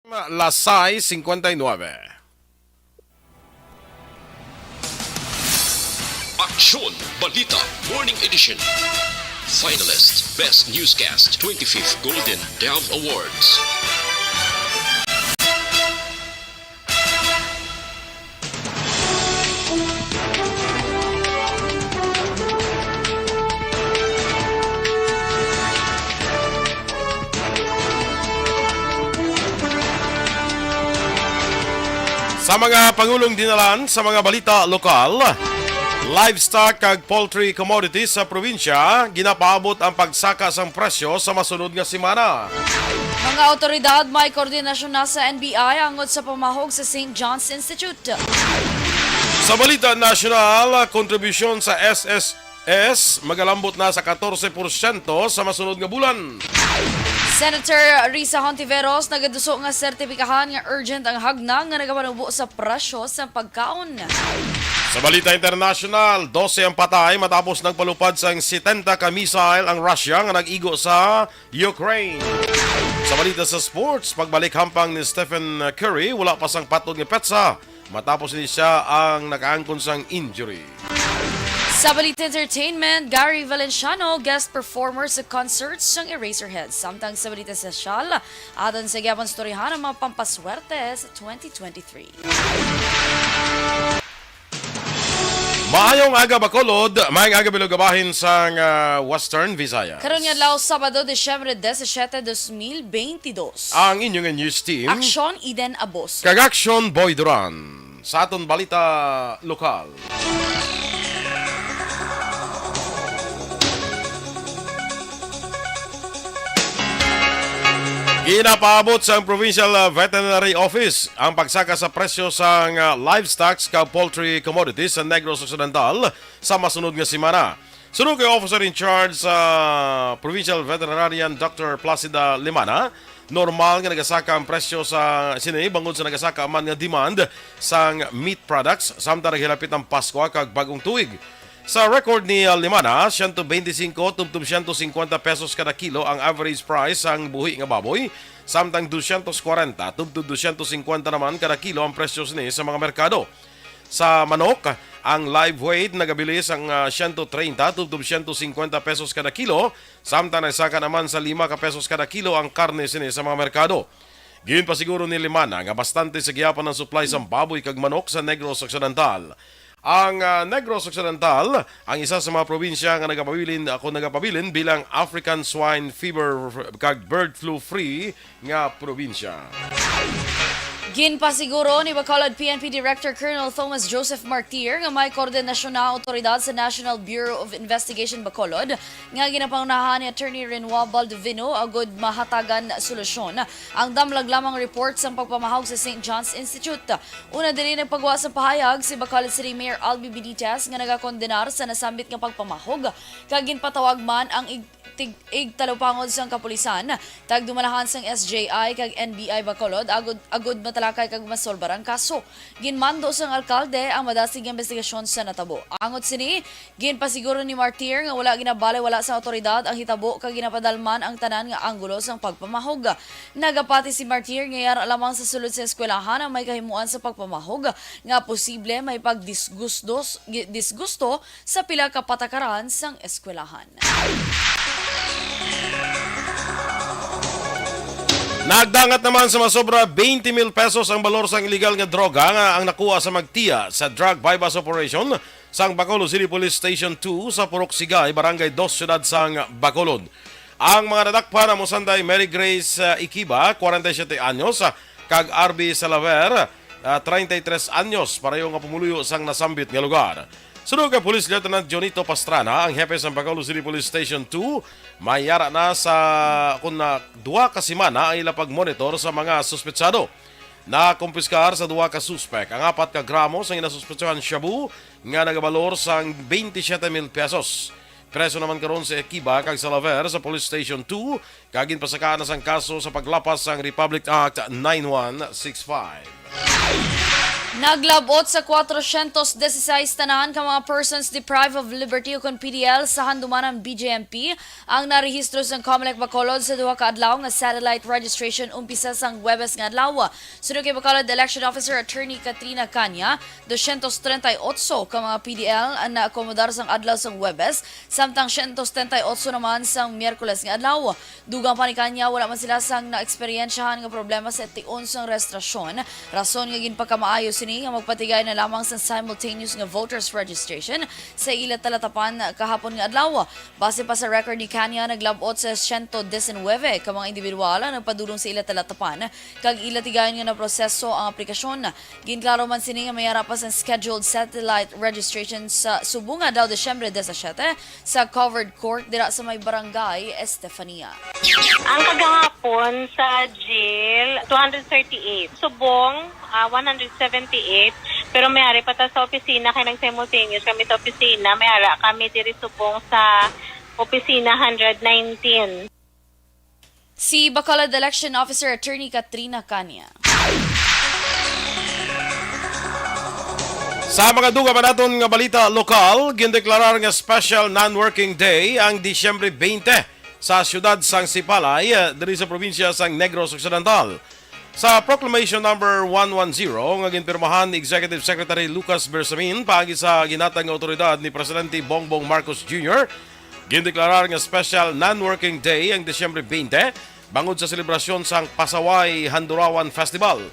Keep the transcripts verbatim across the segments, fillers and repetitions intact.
Las sais cincuenta y nueve. Aksyon Balita Morning Edition. Finalist Best Newscast, twenty-fifth Golden Dove Awards. Sa mga pangulong dinalan sa mga balita lokal, livestock kag poultry commodities sa probinsya, ginapaabot ang pagsaka sang presyo sa masunod nga semana. Mga awtoridad, may koordinasyon na sa N B I angot sa pamahog sa Saint John's Institute. Sa balita nasyonal, kontribusyon sa S S S magalambot na sa katorse porsyento sa masunod nga bulan. Senator Risa Hontiveros nagaduso nga sertipikahan nga urgent ang hagnang nga nagapanubo sa presyo sa pagkaon. Sa balita internasyonal, dose ang patay matapos nagpalupad sang setenta ka missile ang Russia nga nag-igo sa Ukraine. Sa balita sa sports, pagbalik hampang ni Stephen Curry, wala pa sang patod nga petsa matapos ni siya ang nakaangkon sang injury. Sa balita entertainment, Gary Valenciano, guest performer sa concert sang Eraserheads. Samtang sa balita sosyal, aton sa gyapon istoryahan ang mga pampaswerte sa twenty twenty-three. Maayong aga, Bacolod. Maayong aga, Bilog Abahin sang, ah, Western Visayas. Karon nga adlaw, Sabado, Disyembre disisiete, dos mil bentidós. Ang inyong news team. Aksyon, Eden Abos. Kag Aksyon, Boy Duran. Sa aton balita lokal. Ginapaabot sang Provincial, ah, Veterinary Office ang pagsaka sa presyo sang, ah, livestock kag poultry commodities sa Negros Occidental sa masunod nga semana. Suno kay Officer in Charge sa Provincial Veterinarian, Doctor Placida Limana, normal nga nagasaka ang presyo sa sini bangod sa nagasaka man nga demand sang meat products samtang naghilapit ang Pasko kag Bag-ong Tuig. Sa record ni, ah, Limana, siyento bente singko tubtob siyento singkwenta pesos kada kilo ang average price sang buhi nga baboy, samtang dosyentos kwarenta tubtob dosyentos singkwenta naman kada kilo ang presyo sini sa mga merkado. Sa manok, ang live weight nagabilis ang, ah, siyento treinta tubtob siyento singkwenta pesos kada kilo, samtang nagsaka naman sa lima ka pesos kada kilo ang karne sini sa mga merkado. Ginpasiguro ni Limana nga bastante sa gihapon ang supply sang baboy kag manok sa Negros Occidental. Ang, ah, Negros Occidental ang isa sa mga probinsya nga nagapabilin, ako nagapabilin bilang African Swine Fever kag Bird Flu Free nga probinsya. Ginpasiguro ni Bacolod P N P Director Colonel Thomas Joseph Martir nga may koordinasyon na awtoridad sa National Bureau of Investigation Bacolod nga ginapangunahan ni Attorney Renoir Baldovino agud mahatagan solusyon ang damlag lamang report sang pagpamahog sa Saint John's Institute. Una diri nagpagwa sa pahayag si Bacolod City Mayor Albi Benitez nga nagakondenar sa nasambit nga pagpamahog kag ginpatawag man ang ig-, tig-, igtalupangod sang kapulisan, tagdumalahan sang S J I kag N B I Bacolod agud, agud matalakay kag masolbar ang kaso. Ginmando sang alkalde ang madasig nga investigasyon sa natabo. Angot sini, ginpasiguro ni Martir nga wala ginabalewala sang awtoridad ang hitabo kag ginapadalman ang tanan nga anggulo sang pagpamahog. Nagapati si Martir nga yara lamang sa sulod sa eskwelahan ang may kahimuan sa pagpamahog nga posible may pagdisgusto, disgusto sa pila ka patakaran sang eskwelahan. Nagdangat naman sa masobra twenty mil pesos ang balor sang iligal nga droga nga ang nakuha sa magtiya sa drug buy-bust operation sang Bacolod City Police Station two sa Purok Sigay, Barangay Dos, Siyudad sang Bacolod. Ang mga nadakpan amo sanday Mary Grace, ah, Ikiba, kwarenta y siyete anyos, ah, kag Arby Salaver, ah, treinta y tres anyos, pareho nga pumuluyo sang nasambit nga lugar. Suno kay Police Lieutenant Jonito Pastrana, ang hepe sa Bacolod City Police Station two, may yara na sa kun na duha ka semana ang ila pagmonitor sa mga suspetsado. Nakumpiskar sa duha ka suspek ang apat ka gramo sang ginasuspetsahan shabu nga nagabalor sang twenty-seven mil pesos. Preso naman karon si Ekiba kag Salaver sa Police Station two kag ginpasakaan na sang kaso sa paglapas sang Republic Act nine one six five. Naglab-ot sa kwatrosyentos dieciséis tanan ka mga persons deprived of liberty, ukon P D L, sa Handumanan B J M P ang narehistro sang Comelec Bacolod sa duha ka adlaw nga satellite registration umpisa sang Huwebes nga adlaw. Suno kay Bacolod Election Officer Attorney Katrina Caña, dosyentos treinta y ocho ka mga P D L ang naakomodar sang adlaw sang Huwebes, samtang syentos setenta y ocho naman sang Miyerkules nga adlaw. Dugang pa ni Caña, wala man sila sang naeksperyensyahan nga problema sa tion sang rehistrasyon, rason nga ginpakamaayo sini nga magpatigay na lamang sang simultaneous nga voters registration sa ila talatapan kahapon nga adlaw. Base pa sa record ni Caña, naglab-ot sa siyento disinwebe ka mga individual ang nagpadulong sa ila talatapan kag ila tigayon nga naproseso ang aplikasyon. Ginklaro man sini nga may ara pa sang scheduled satellite registration sa subong nga adlaw, Disyembre disisiete, sa covered court dira sa may barangay Estefania. Ang kagahapon sa jail, two hundred thirty-eight. Subong, ah, one hundred seventy-eight. Pero may ari pa ta sa opisina kay nag-simultaneous kami sa opisina. May ara kami diri subong sa opisina hundred nineteen. Si Bacolod Election Officer Attorney Katrina Caña. Sa mga dugang pa naton nga balita lokal, gindeklarar nga special non-working day ang Disyembre twenty sa siyudad sang Sipalay, eh, diri sa probinsya sang Negros Occidental. Sa Proclamation Number one one zero nga ginpirmahan ni Executive Secretary Lucas Bersamin paagi sa ginhatag nga awtoridad ni Presidente Bongbong Marcos Junior, gindeklarar nga special non-working day ang Disyembre twenty bangod sa selebrasyon sang Pasaway Handurawan Festival.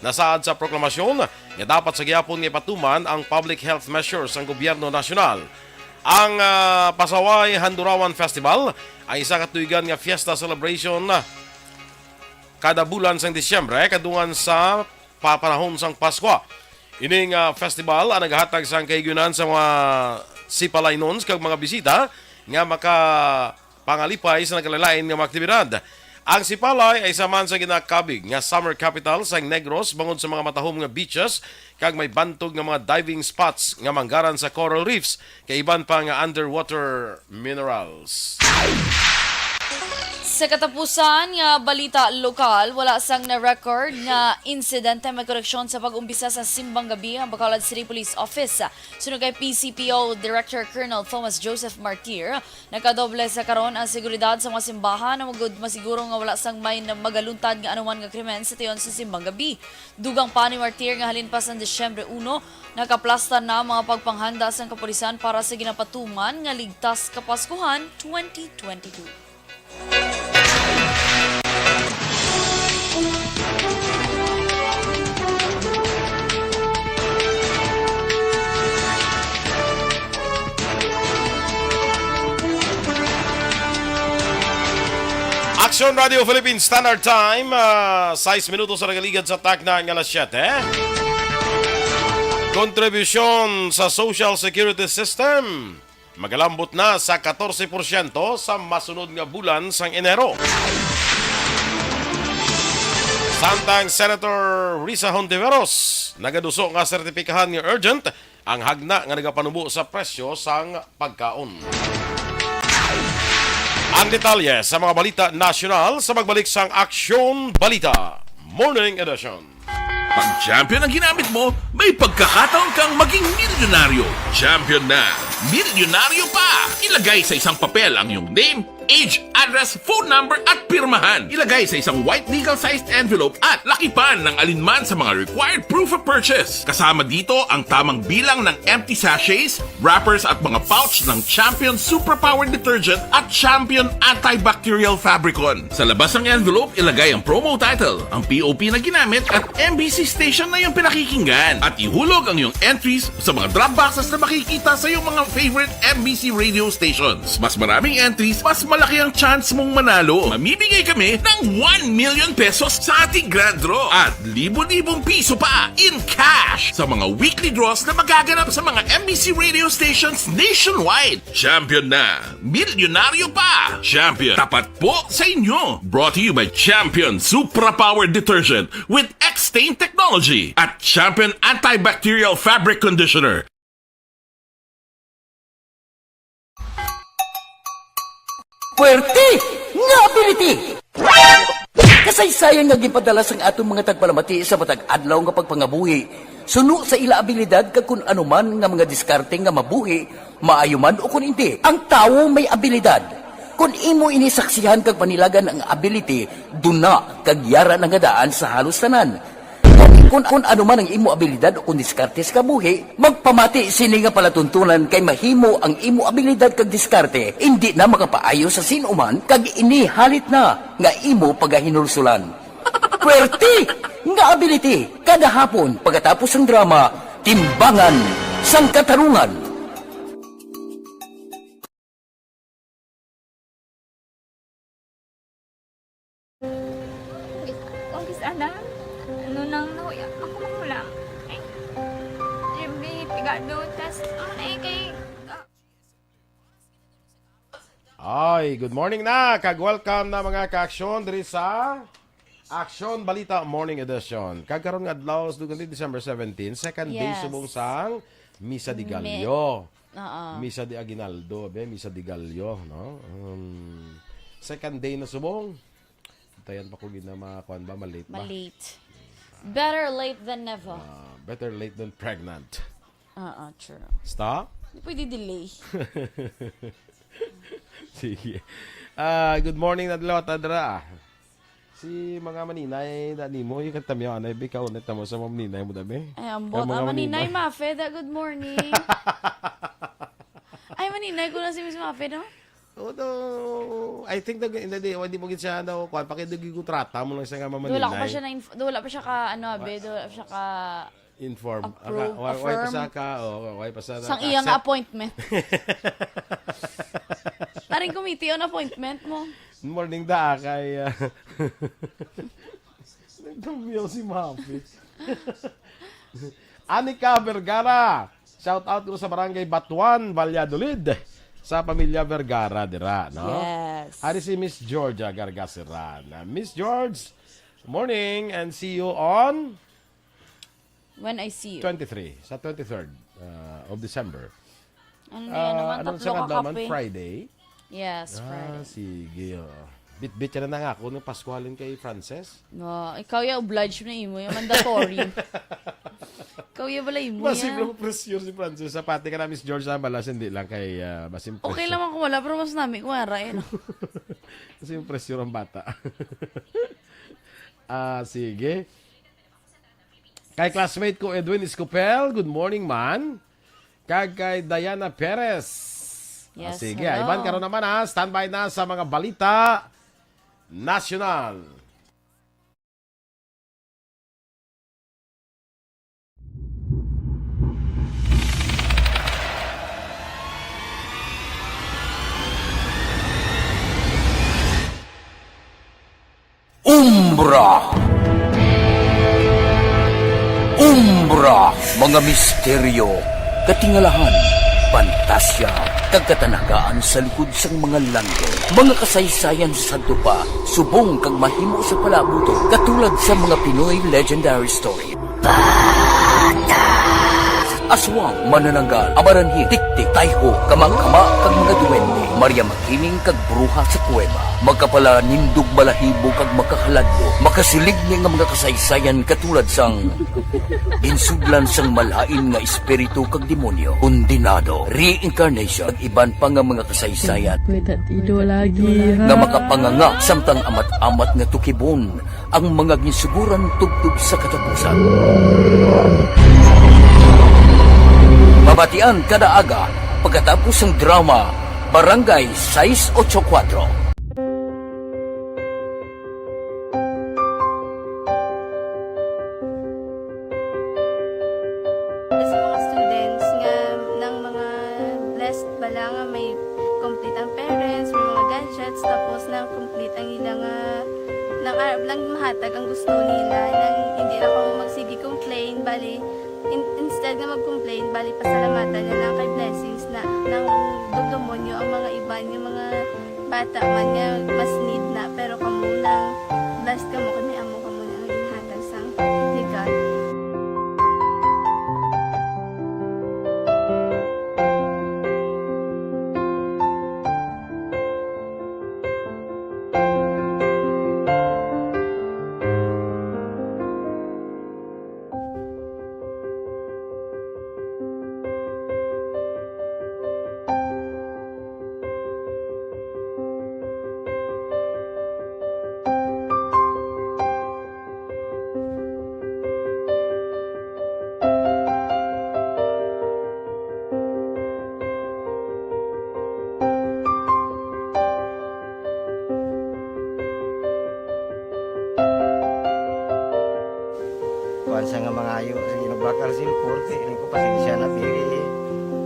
Nasaad sa proklamasyon nga dapat sa gihapon nga ipatuman ang public health measures sang gobyerno nasyonal. Ang, ah, Pasaway Handurawan Festival ay isa ka tuigan nga fiesta celebration kada bulan sang Disyembre, kadungan sa pa-, panahon sang Paskwa. Ining, ah, festival ang nagahatag sang kahigayunan sa mga Sipalaynons kag mga bisita nga makapangalipay sa nagkalain-lain nga mga aktibidad. Ang Sipalay ay isa man sa ginakabig nga summer capital sang Negros bangod sa mga matahom nga beaches kag may bantog nga mga diving spots nga manggaran sa coral reefs kay iban pa nga underwater minerals. Sa katapusan nga balita lokal, wala sang na-record nga insidente may koneksyon sa pag-umpisa sa Simbang Gabi ang Bacolod City Police Office. Suno kay P C P O Director Colonel Thomas Joseph Martir, nakadoble sa karon ang seguridad sa mga simbahan, agud masiguro nga wala sang may na-, magaluntad nga anuman nga krimen sa tion sa Simbang Gabi. Dugang pa ni Martir nga halin pa sang Disyembre uno, nakaplastar na ang mga pagpanghanda sang kapulisan para sa ginapatuman nga Ligtas Kapaskuhan twenty twenty-two. Aksyon Radio Philippines Standard Time, ah, sais minutos ang nagaligad sa takna nga alas siyete. Kontribusyon sa Social Security System magalambot na sa katorse porsyento sa masunod nga bulan sang Enero. Samtang Senator Risa Hontiveros nagaduso nga sertipikahan nga urgent ang hagna nga nagapanubo sa presyo sang pagkaon. Ang detalye sa mga balita nasyonal sa pagbalik sang Aksyon Balita Morning Edition. Pag Champion ang ginamit mo, may pagkakataon kang maging milyonaryo. Champion na, milyonaryo pa! Ilagay sa isang papel ang iyong name, age, address, phone number, at pirmahan. Ilagay sa isang white legal-sized envelope at lakipan ng alinman sa mga required proof of purchase. Kasama dito ang tamang bilang ng empty sachets, wrappers, at mga pouch ng Champion Suprapower Detergent at Champion Antibacterial Fabricon. Sa labas ng envelope, ilagay ang promo title, ang P O P na ginamit, at M B C station na iyong pinakikinggan. At ihulog ang iyong entries sa mga drop boxes na makikita sa iyong mga favorite M B C radio stations. Mas maraming entries, mas malaki ang chance mong manalo. Mamimigay kami ng one million pesos sa ating grand draw at libo-libong piso pa in cash sa mga weekly draws na magaganap sa mga M B C radio stations nationwide. Champion na! Milyonaryo pa! Champion, tapat po sa inyo! Brought to you by Champion Supra Power Detergent with X-Stain Technology at Champion Antibacterial Fabric Conditioner. Puwerte nga ability! Kasaysayan nga ginpadala sang aton mga tagpalamati sa matag adlaw nga pagpangabuhi, suno sa ila abilidad kag kun ano man nga mga diskarte nga mabuhi, maayo man o kun indi. Ang tawo may abilidad. Kun imo ini saksihan kag panilagan ang ability, duna kag yara na nga daan sa halos tanan. Kun, kun ano man ang imo abilidad o kun diskarte sa kabuhi, magpamati sini nga palatuntunan kay mahimo ang imo abilidad kag diskarte indi na makapaayo sa sin-o man kag ini halit na nga imo pagahinulsulan. Puwerte nga ability kada hapon pagkatapos sang drama, Timbangan sang Katarungan. Uy, umpisa na. Ano nang nahuya? Ako mahulam. Ay, Jimmy, pigado. Tas, ano na eh, kay, ah, Ay, good morning na, kag welcome na, mga ka-aksyon, diri sa Aksyon Balita Morning Edition. Kag karon nga adlaw, sa dugang ni December seventeen, second day Yes. subong sang Misa de Me- Gallo. Oo. Misa de Aguinaldo, be, Misa de Gallo, no? Um, second day na subong. Tayan pa ko gid na mga kuwan ba, malate ba? Malate. Better late than never. Ah, better late than pregnant. Oo, true. Stop? Di pwede delay. Sige. Ah, good morning na dalawa, Tadra. Si mga maninay na nimo, yung kanta mo, ano, ikaw, ulit mo sa mga maninay mo, dami? Ay, ambot. Yung mga Ah, maninay, maninay. Mafe, da, good morning. Ay, maninay ko na si Miss Mafe, no? Oh, no. I think nag-, hindi, hindi, hindi mo gid siya, ano, kuwan, pakidugi ko trata mo lang siya nga Wala ko pa maninay. siya na inf-, wala pa siya ka, ano, abe, wala pa siya ka Inform. Approve. Aka-, wa-, wa-, pa Affirm. sa ka, oh, wa-, wa-, pa sa Sang ka-, iyang accept. Appointment. Taring committee on appointment mo. Morning da, kay, ah, nagdumyaw si Mafi. Anika Vergara, shout out ko sa Barangay Batuan, Valladolid, sa pamilya Vergara dira, no? Yes. Ari si Miss Georgia Gargaseran. Miss George, morning and see you on When I see you. Twenty-three, sa twenty-third, uh, of December. Ano na yan Ah, naman? Ano Tatlo sa ka adlaw man? kape. Friday? Yes, Ah, Friday. sige, oh. Bitbit ka na nga ako ng Pascualin kay Frances. No, ikaw ya obliged na imo, yung mandatory. Ikaw ya bala imo Mas yan. Simple mo pressure si Frances. Sa pati ka na, Miss George, sa balas, hindi lang kay, ah, mas simple Okay lang ako wala, pero mas nami ko ara, eh, no? Kasi yung pressure ang bata. Ah, sige. Kay classmate ko, Edwin Escopel, good morning, man. Kag kay Diana Perez. Ah, Yes, sige, hello. Ivan, karon naman, ha. Standby na sa mga balita nasyonal. Umbra. Umbra, mga misteryo, katingalahan, pantasya, kag katanagaan sa likod sang mga langit. Mga kasaysayan sa sadto pa, subong kag mahimo sa palaabuton, katulad sa mga Pinoy legendary story. Aswang, manananggal, amaranhit, tiktik, tayho, kamangkama, kag mga duwende, Maria Makiling kag bruha sa kuweba, makapalanindog balahibo kag makahaladlo, makasiligni nga mga kasaysayan katulad sang ginsudlan sang malain nga espiritu kag demonyo, kondenado, reincarnation, kag iban pa nga mga kasaysayan Kuya Tatido lagi, ha? nga makapanganga samtang amat-amat nga tukibon ang mga ginsuguran tubtob sa katapusan. Mabatian kada aga pagkatapos sang drama Barangay Sais Ocho Kuatro. Sa mga students nga, nang mga blessed bala nga may complete ang parents, may mga gadgets, tapos nang complete ang ila nga, nang arab lang mahatag ang gusto nila, nang hindi na ko magsige complain, bali, in-, instead nga mag-complain, bali, pasalamatan na lang kay blessings na, nang dudumonyo ang mga iban nga mga bata man nga mas need na, pero kamo nang blessed kamo kay may amo kamo na nga ginhatag sang ni God. Ayo, sige, nagbakal sa import, eh, ini ko, pasensya na, biri.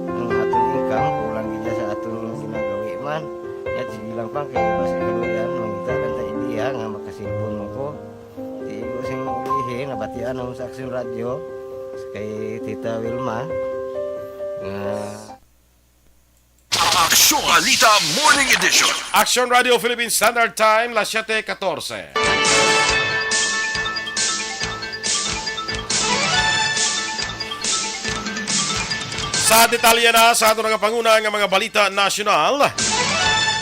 Ang aton income, kulang gid sa aton ginagawi man. Yat, sige lang, pang, kay basi kaluyan, mangita lang ta idea nga makasilpon mo ko. Di ko sing ulihi, nabatian ako sa Action Radio, kay Tita Wilma, nga Aksyon Balita Morning Edition. Action Radio Philippine Standard Time, las siete catorce. Sa detalye na sa ato nga panguna nga mga balita nasyonal,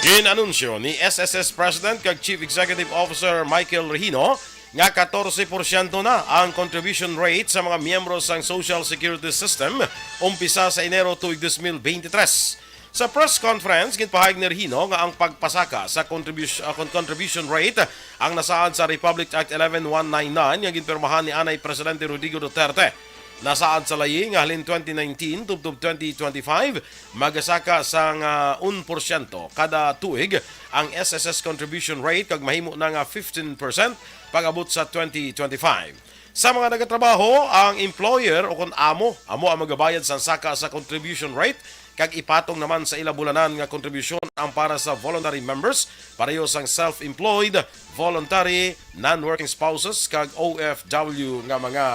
gin-anunsyo ni S S S President kag Chief Executive Officer Michael Regino nga katorse porsyento na ang contribution rate sa mga miyembro sang social security system umpisa sa Enero tuig dos mil beintitres. Sa press conference, ginpahayag ni Regino nga ang pagpasaka sa contribution, uh, con- contribution rate ang nasaad sa Republic Act eleven one nine nine nga ginpirmahan ni anay Presidente Rodrigo Duterte. Nasaad sa layi nga halin twenty nineteen tubtob twenty twenty-five, magasaka sang, ah, un porsyento kada tuig ang S S S contribution rate kag mahimo na nga fifteen percent pag-abot sa twenty twenty-five. Sa mga nagatrabaho, ang employer o kon amo, amo ang magabayad sang saka sa contribution rate kag ipatong naman sa ila bulanan nga kontribusyon ang para sa voluntary members, pareho sang self-employed, voluntary, non-working spouses, kag O F W nga mga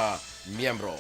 miyembro.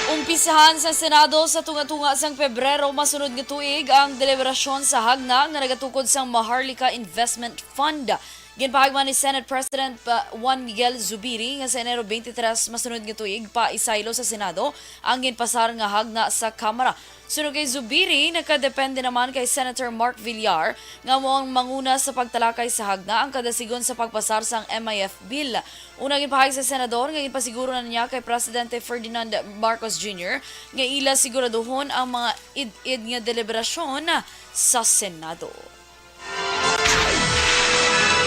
Umpisahan sa Senado sa tunga-tunga sang Pebrero masunod nga tuig ang deliberasyon sa hagna nga nagatukod sang Maharlika Investment Fund. Ginpahagman ni Senate President pa Juan Miguel Zubiri nga sa Enero twenty-three masunod nga tuig pa isaylo sa Senado ang ginpasar nga hagna sa Kamara. Suno kay Zubiri, nakadepende naman kay Senator Mark Villar nga amo ang manguna sa pagtalakay sa hagna ang kadasigon sa pagpasar sang M I F bill. Una, ginpahayag sa senador nga ginpasiguro na niya kay Presidente Ferdinand Marcos Junior nga ila siguraduhon ang mga id-id nga deliberasyon sa Senado.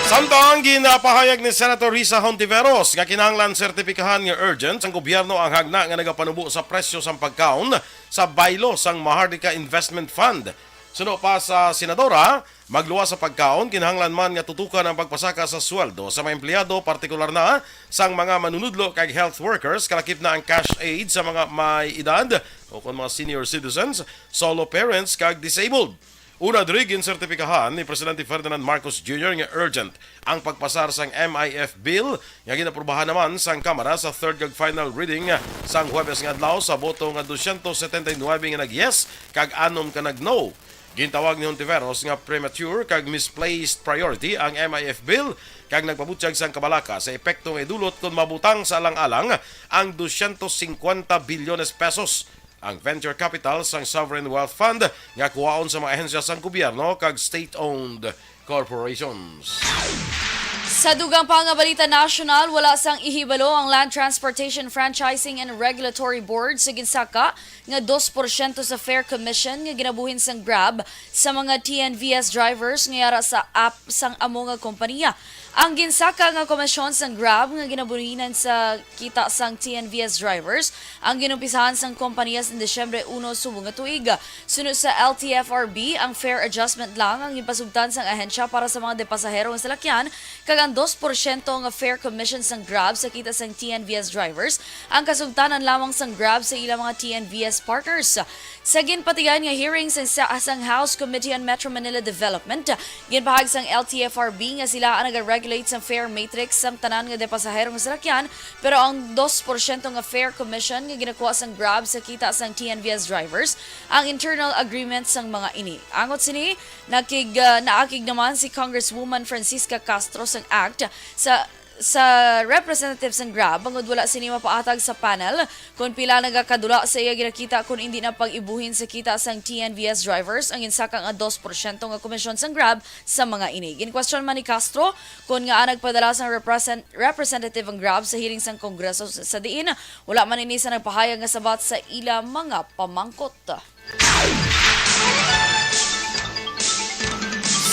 Samtang ginapahayag ni Senator Risa Hontiveros nga kinahanglan sertipikahan nga urgent sang gobyerno ang hagna nga nagapanubo sa presyo sang pagkaon sa baylo sang Maharlika Investment Fund. Suno pa sa senadora, magluwas sa pagkaon, kinahanglan man nga tutukan ang pagpasaka sa sweldo sa mga empleyado, partikular na sang mga manunudlo kag health workers, kalakip na ang cash aid sa mga may edad o kon mga senior citizens, solo parents kag disabled. Una diri, ginsertipikahan ni Presidente Ferdinand Marcos Junior nga urgent ang pagpasar sang M I F bill nga ginaprubahan naman sang Kamara sa third kag final reading sang Huwebes nga adlaw sa boto nga dosyentos setenta y nuebe nga nag-yes kag anom ka nag-no. Gintawag ni Hontiveros nga premature kag misplaced priority ang M I F bill kag nagpabutyag sang kabalaka sa epekto nga idulot kon mabutang sa alang-alang ang dosyentos singkwenta bilyones pesos ang venture capital sang Sovereign Wealth Fund nga kuhaon sa mga ahensya sang gobyerno kag state-owned corporations. Sa dugang pa nga balita nasyonal, wala sang ihibalo ang Land Transportation Franchising and Regulatory Board sa ginsaka nga dos porsyento sa fare commission nga ginabuhin sang Grab sa mga T N V S drivers nga yara sa app sang amo nga kompanya. Ang ginsaka nga komisyon sang Grab nga ginabuhinan sa kita sang T N V S drivers ang ginumpisahan sang kompanya sa Disyembre uno subong nga tuig. Suno sa L T F R B, ang fare adjustment lang ang ginpasugtan sang ahensya para sa mga depasahero nga salakyan, kag ang dos porsyento nga fare commission sang Grab sa kita sang T N V S drivers ang kasugtanan lamang sang Grab sa ila mga T N V S partners. Sa ginpatigayon nga hearing sa, sa sang House Committee on Metro Manila Development, ginpahayag sang L T F R B nga sila ang naga-regulate sang fare matrix sang tanan nga depasahero nga salakyan, pero ang dos porsyento nga fare commission nga ginakuha sang Grab sa kita sang T N V S drivers ang internal agreement sang mga ini. Angot sini, nakig, ah, naakig naman si Congresswoman Francisca Castro sang act sa sa representative sang Grab bangod wala sini mapaatag sa panel kon pila nagakadula sa iya ginakita kon indi na pag-ibuhin sa kita sang T N V S drivers ang ginsaka nga dos porsyento nga komisyon sang Grab sa mga ini. Ginkwestiyon man ni Castro kon ngaa nagpadala sang represent-, representative ang Grab sa hearing sang Kongreso sa, sa diin wala man ini sa nagpahayag nga sabat sa ila mga pamangkot.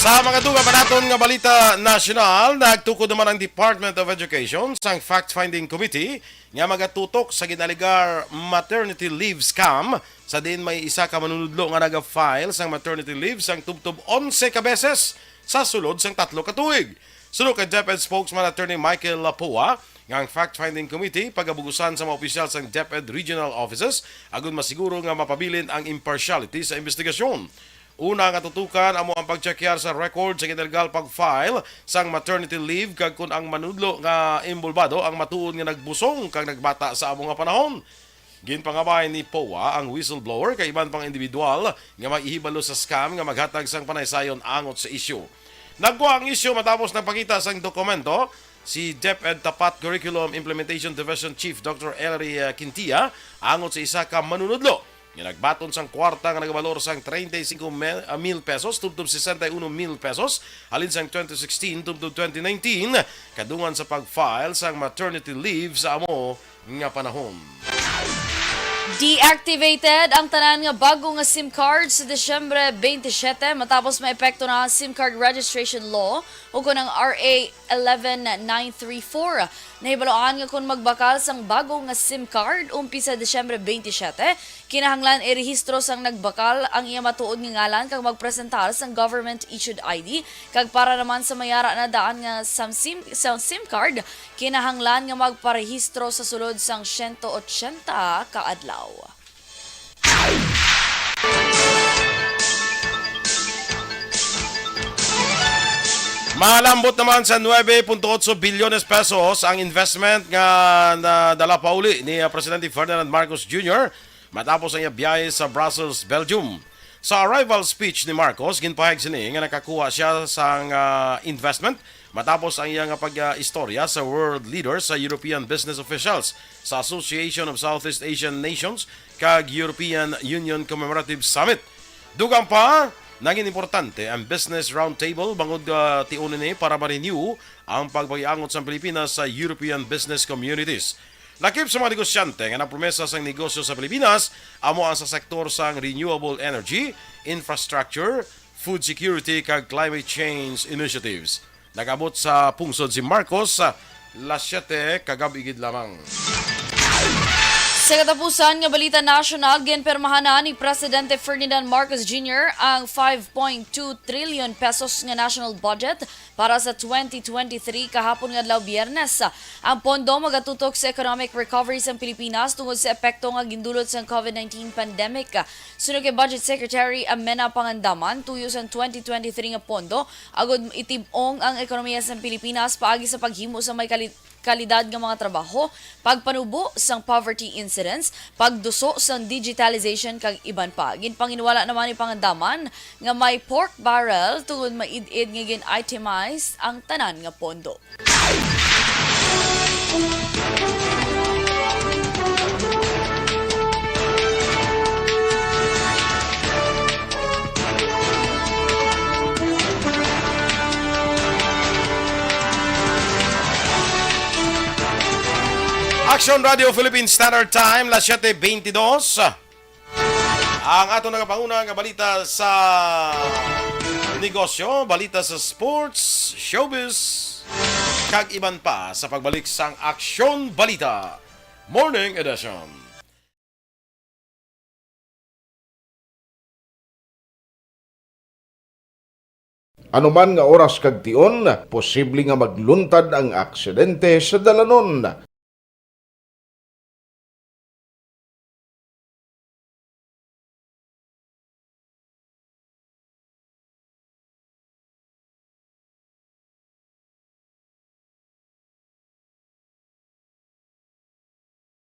Sa mga dugang pa naton nga balita nasyonal, nagtukod naman ang Department of Education sang fact-finding committee nga magatutok sa ginaligar maternity leave scam, sa diin may isa ka manunudlo nga naga-file sang maternity leave sang tubtob onse ka beses sa sulod sang tatlo ka tuig. Suno kay DepEd spokesman Attorney Michael Lapoa, nga ang fact-finding committee pagabugusan sa mga opisyal sang DepEd regional offices agud masiguro nga mapabilin ang impartiality sa investigasyon. Una nga tutukan amo ang pagtsakyar sa record sa ginalegal pag-file sang maternity leave kag kon ang manudlo nga inbolbado ang matuod nga nagbusong kag nagbata sa amo nga panahon. Ginpangabay ni poa ang whistleblower kag iban pang individual nga mag-ihibalo sa scam nga maghatag sang panaysayon angot sa isyu. Nagwa ang isyu matapos nagpakita sang dokumento si DepEd Tapat Curriculum Implementation Division Chief Doctor Ellery, uh, Quintia angot sa isa ka manunudlo nga nagbaton sang kwarta nga nagabalor sang treinta y cinco mil pesos tubtob sesenta y uno mil pesos halin sang twenty sixteen tubtob twenty nineteen, kadungan sa pag-file sang maternity leave sa amo nga panahon. Deactivated ang tanan nga bago nga SIM card sa Disyembre twenty-seven matapos maepekto na ang SIM card registration law o kon ang R A eleven nine three four. Nahibaluan nga kon magbakal sang bago nga SIM card umpisa Disyembre twenty-seven, kinahanglan irehistro sang nagbakal ang iya matuod nga ngalan kag magpresentar sang government-issued I D, kag para naman sa may ara na daan nga sa SIM, sa SIM card, kinahanglan nga magparehistro sa sulod sang siyento otsenta ka adlaw. Malambot naman sa nuebe punto otso bilyones pesos ang investment nga nadala pauli ni, uh, Presidente Ferdinand Marcos Junior matapos ang iya biyahe sa Brussels, Belgium. Sa arrival speech ni Marcos, ginpahayag sini nga nakakuha siya sang, ah, investment matapos ang iya nga pag-istorya sa world leaders, sa European business officials, sa Association of Southeast Asian Nations, kag European Union Commemorative Summit. Dugang pa, naging importante ang Business Roundtable bangod, ah, tion ini para ma-renew ang pagpakiangot sang Pilipinas sa European business communities. Lakip sa mga negosyante nga nagpromesa sang negosyo sa Pilipinas amo ang sa sektor sang renewable energy, infrastructure, food security, kag climate change initiatives. Nag-abot sa pungsod si Marcos, ah, las siete kagab-i gid lamang. Sa katapusan nga balita nasyonal, ginpirmahan na ni Presidente Ferdinand Marcos Junior ang five point two trillion pesos nga national budget para sa twenty twenty-three kahapon nga adlaw, Biyernes. Ang pondo magatutok sa economic recovery sang Pilipinas tungod sa epekto nga gindulot sang COVID nineteen pandemic. Suno kay Budget Secretary Amenah Pangandaman, tuyo sang twenty twenty-three nga pondo agud itib-ong ang ekonomiya sang Pilipinas paagi sa paghimo sa may kali-, kalidad nga mga trabaho, pagpanubo sang poverty incidence, pagduso sang digitalization, kag iban pa. Ginpanginwala naman ni Pangandaman nga may pork barrel tungod maid-id nga gin-itemize ang tanan nga pondo. Action Radio Philippine Standard Time, las siete veintidós. Ang aton nagapanguna nga balita sa negosyo, balita sa sports, showbiz, kag iban pa sa pagbalik sang Aksyon Balita Morning Edition. Ano man nga oras kag tion, posible nga magluntad ang aksidente sa dalanon.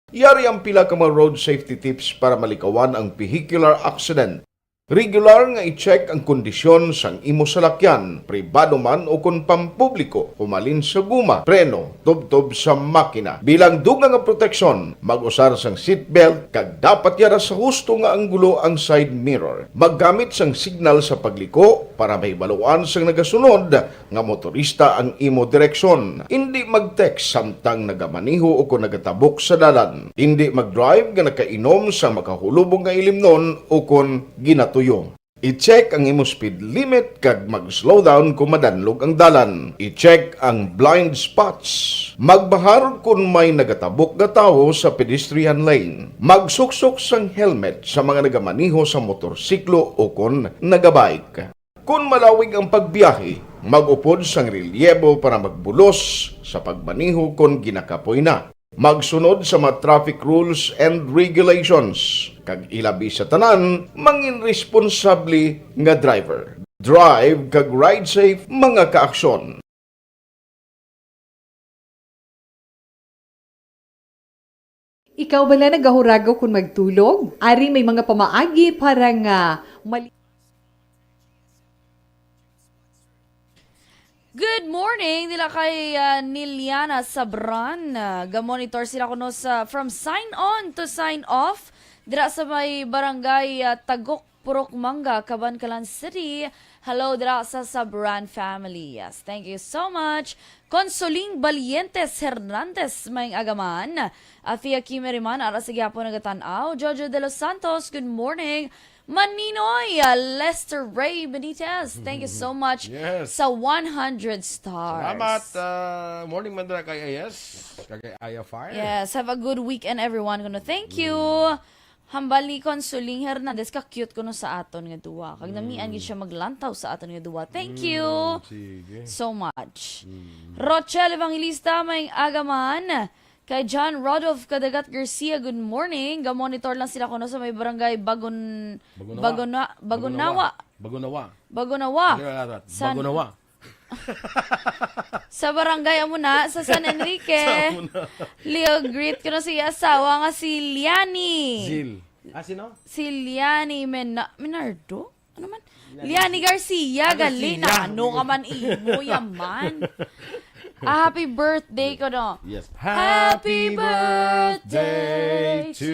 Yari ang pila ka mga road safety tips para malikawan ang vehicular accident. Regular nga i-check ang kondisyon sang imo salakyan, pribado man o kon pampubliko, humalin sa guma, preno, tubtob sa makina. Bilang dugang nga proteksyon, mag-usar sang seatbelt kag dapat yara sa husto nga anggulo ang side mirror. Maggamit sang signal sa pagliko para mahibaluan sang nagasunod nga motorista ang imo direksyon. Indi mag-text samtang nagamaneho o kon nagatabok sa dalan. Indi mag-drive nga nakainom sa makahulubong nga ilimnon o kon ginatuyo. I-check ang imo speed limit kag mag-slow down kon madanlog ang dalan. I-check ang blind spots. Magbahar kon may nagatabok nga tawo sa pedestrian lane. Magsuksok sang helmet sa mga nagamaneho sa motorsiklo o kon nagabike. Kon malawig ang pagbiyahe, mag-upod sang relyebo para magbulos sa pagmaneho kon ginakapoy na. Magsunod sa mga traffic rules and regulations, kag ilabi sa tanan, mangin responsable nga driver. Drive kag ride safe, mga kaaksyon. Ikaw bala nagahuragaw kon magtulog? Ari may mga pamaagi para nga mali- Good morning nila kay, ah, Niliana Sabran. Ah, ga-monitor sila kuno sa from sign on to sign off dira sa may barangay, ah, Tagok, Purok Manga, Kabankalan City. Hello dira sa Sabran family. Yes, thank you so much. Consoling Balientes Hernandez, maayong aga man. Afia Kimeriman, ara sa gihapon nagatan-aw. Jojo de los Santos, good morning. Maninoy, uh, Lester Ray Benitez, thank you so much Yes. sa one hundred stars. Salamat. Uh, morning man dira kay A S, kay Aya Fire. Yes, have a good weekend, everyone. Kuno, thank you. Hambal ni Consoling Hernandez, ka-cute kuno sa aton nga duwa. Kag namian gid siya maglantaw sa aton nga duwa. Thank you Mm, sige. so much. Mm. Rochelle Evangelista, maayong aga man. Kay John Rodolph Kadagat Garcia, good morning. Ga-monitor lang sila kuno sa may barangay Bagon-, Bagunawa. Bagona-, Bagunawa. Bagunawa. Bagunawa. Bagunawa. San- Bagunawa. Sa barangay amo na, sa San Enrique. Sa amo na. Leo, greet ko na si asawa nga si Liani. Zil. Ah, sino? Si Liani Mena-, Menardo? Ano man? Liani Liani Garcia, Garcia. gali na. Ano ka man imo, yaman? Ah, happy birthday ko, no? Yes. Happy birthday to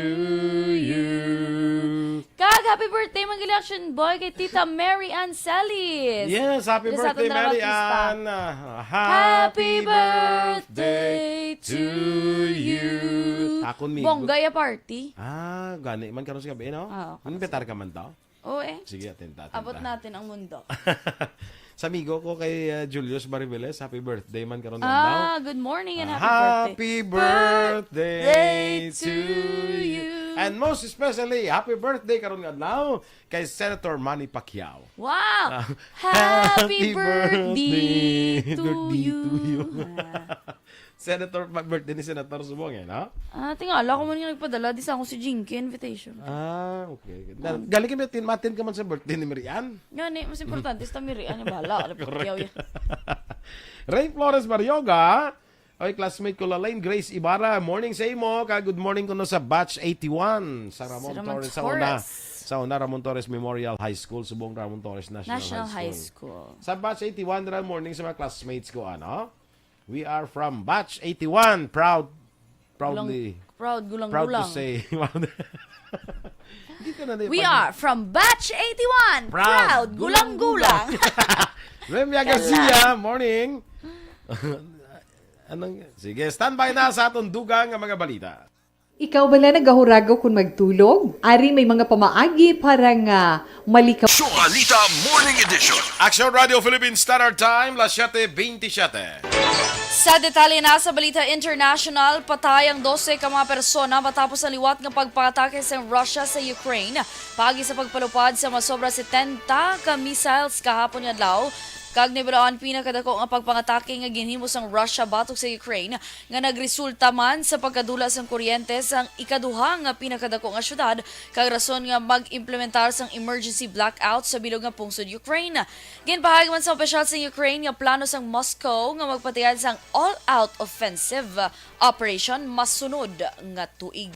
you. Kag happy birthday, mga election boy, kay Tita Mary Ann Celis. Yes, happy Dili sa birthday, aton na Mary artista. Ann. Ah, Happy birthday to you. Takon mi. Bongga ya party. Ah, gani man karon sa gabi, no? Ah, okay. Invitar ka man to? Oo, eh. Sige, atenta, atenta. Abot natin ang mundo. Sa amigo ko kay, uh, Julius Mariveles, happy birthday man karon, Ah, adlaw. Good morning and Ah, happy birthday. Happy birthday Birthday to to you. you. And most especially, happy birthday karon nga adlaw kay Senator Manny Pacquiao. Wow! Ah, Happy happy birthday birthday to to you. you. Ah. Senator, pa-, birthday ni Senator subong eh, no? Ah, tingala ko man nga nagpadala, di sa ako si Jinky invitation. Ah, okay. Na, Ah. galing kami, tin-, matin ka man sa birthday ni Mary Ann. Nga ni, mas importante sa Mary Ann, yung bahala, ano, Correct. pagyaw yan. Ray Flores Marioga, oy, classmate ko, Lalaine Grace Ibarra, morning sa imo, ka good morning kuno sa batch eighty-one sa Ramon Sa Ramon Torres, sa una. Torres. Sa una, Ramon Torres Memorial High School, subong Ramon Torres National National High High School. School. Sa batch eighty-one, ra morning sa mga classmates ko, ano? We are from batch eighty-one. Proud, proudly, Gulang-, proud, proud to gulang-gulang. say. Hindi ka na We pag- are from batch eighty-one. Proud, Proud, gulang-gulang. gulang-gulang. Remia Garcia, morning. Anong, sige, standby na sa atong dugang nga mga balita. Ikaw bala nagahuragaw kun magtulog? Ari may mga pamaagi para nga malikaw. Show Balita Morning Edition. Action Radio Philippines Standard Time, las siete veintisiete. Sa detalye na sa Balita International, patay ang dose ka mga persona matapos ang liwat nga pagpangatake sang Russia sa Ukraine, paagi sa pagpalupad sa masobra setenta ka missiles kahapon nga adlaw, kag nabal-an pinakadako nga pagpangatake nga ginhimo sang Russia batok sa Ukraine, nga nagresulta man sa pagkadula sang kuryente sang ikaduha nga pinakadako nga syudad, kag rason nga mag-implementar sang emergency blackout sa bilog nga pungsod Ukraine. Ginpahayag man sa opisyal sa Ukraine nga plano sang Moscow nga magpatuyod sang all-out offensive operation masunod nga tuig.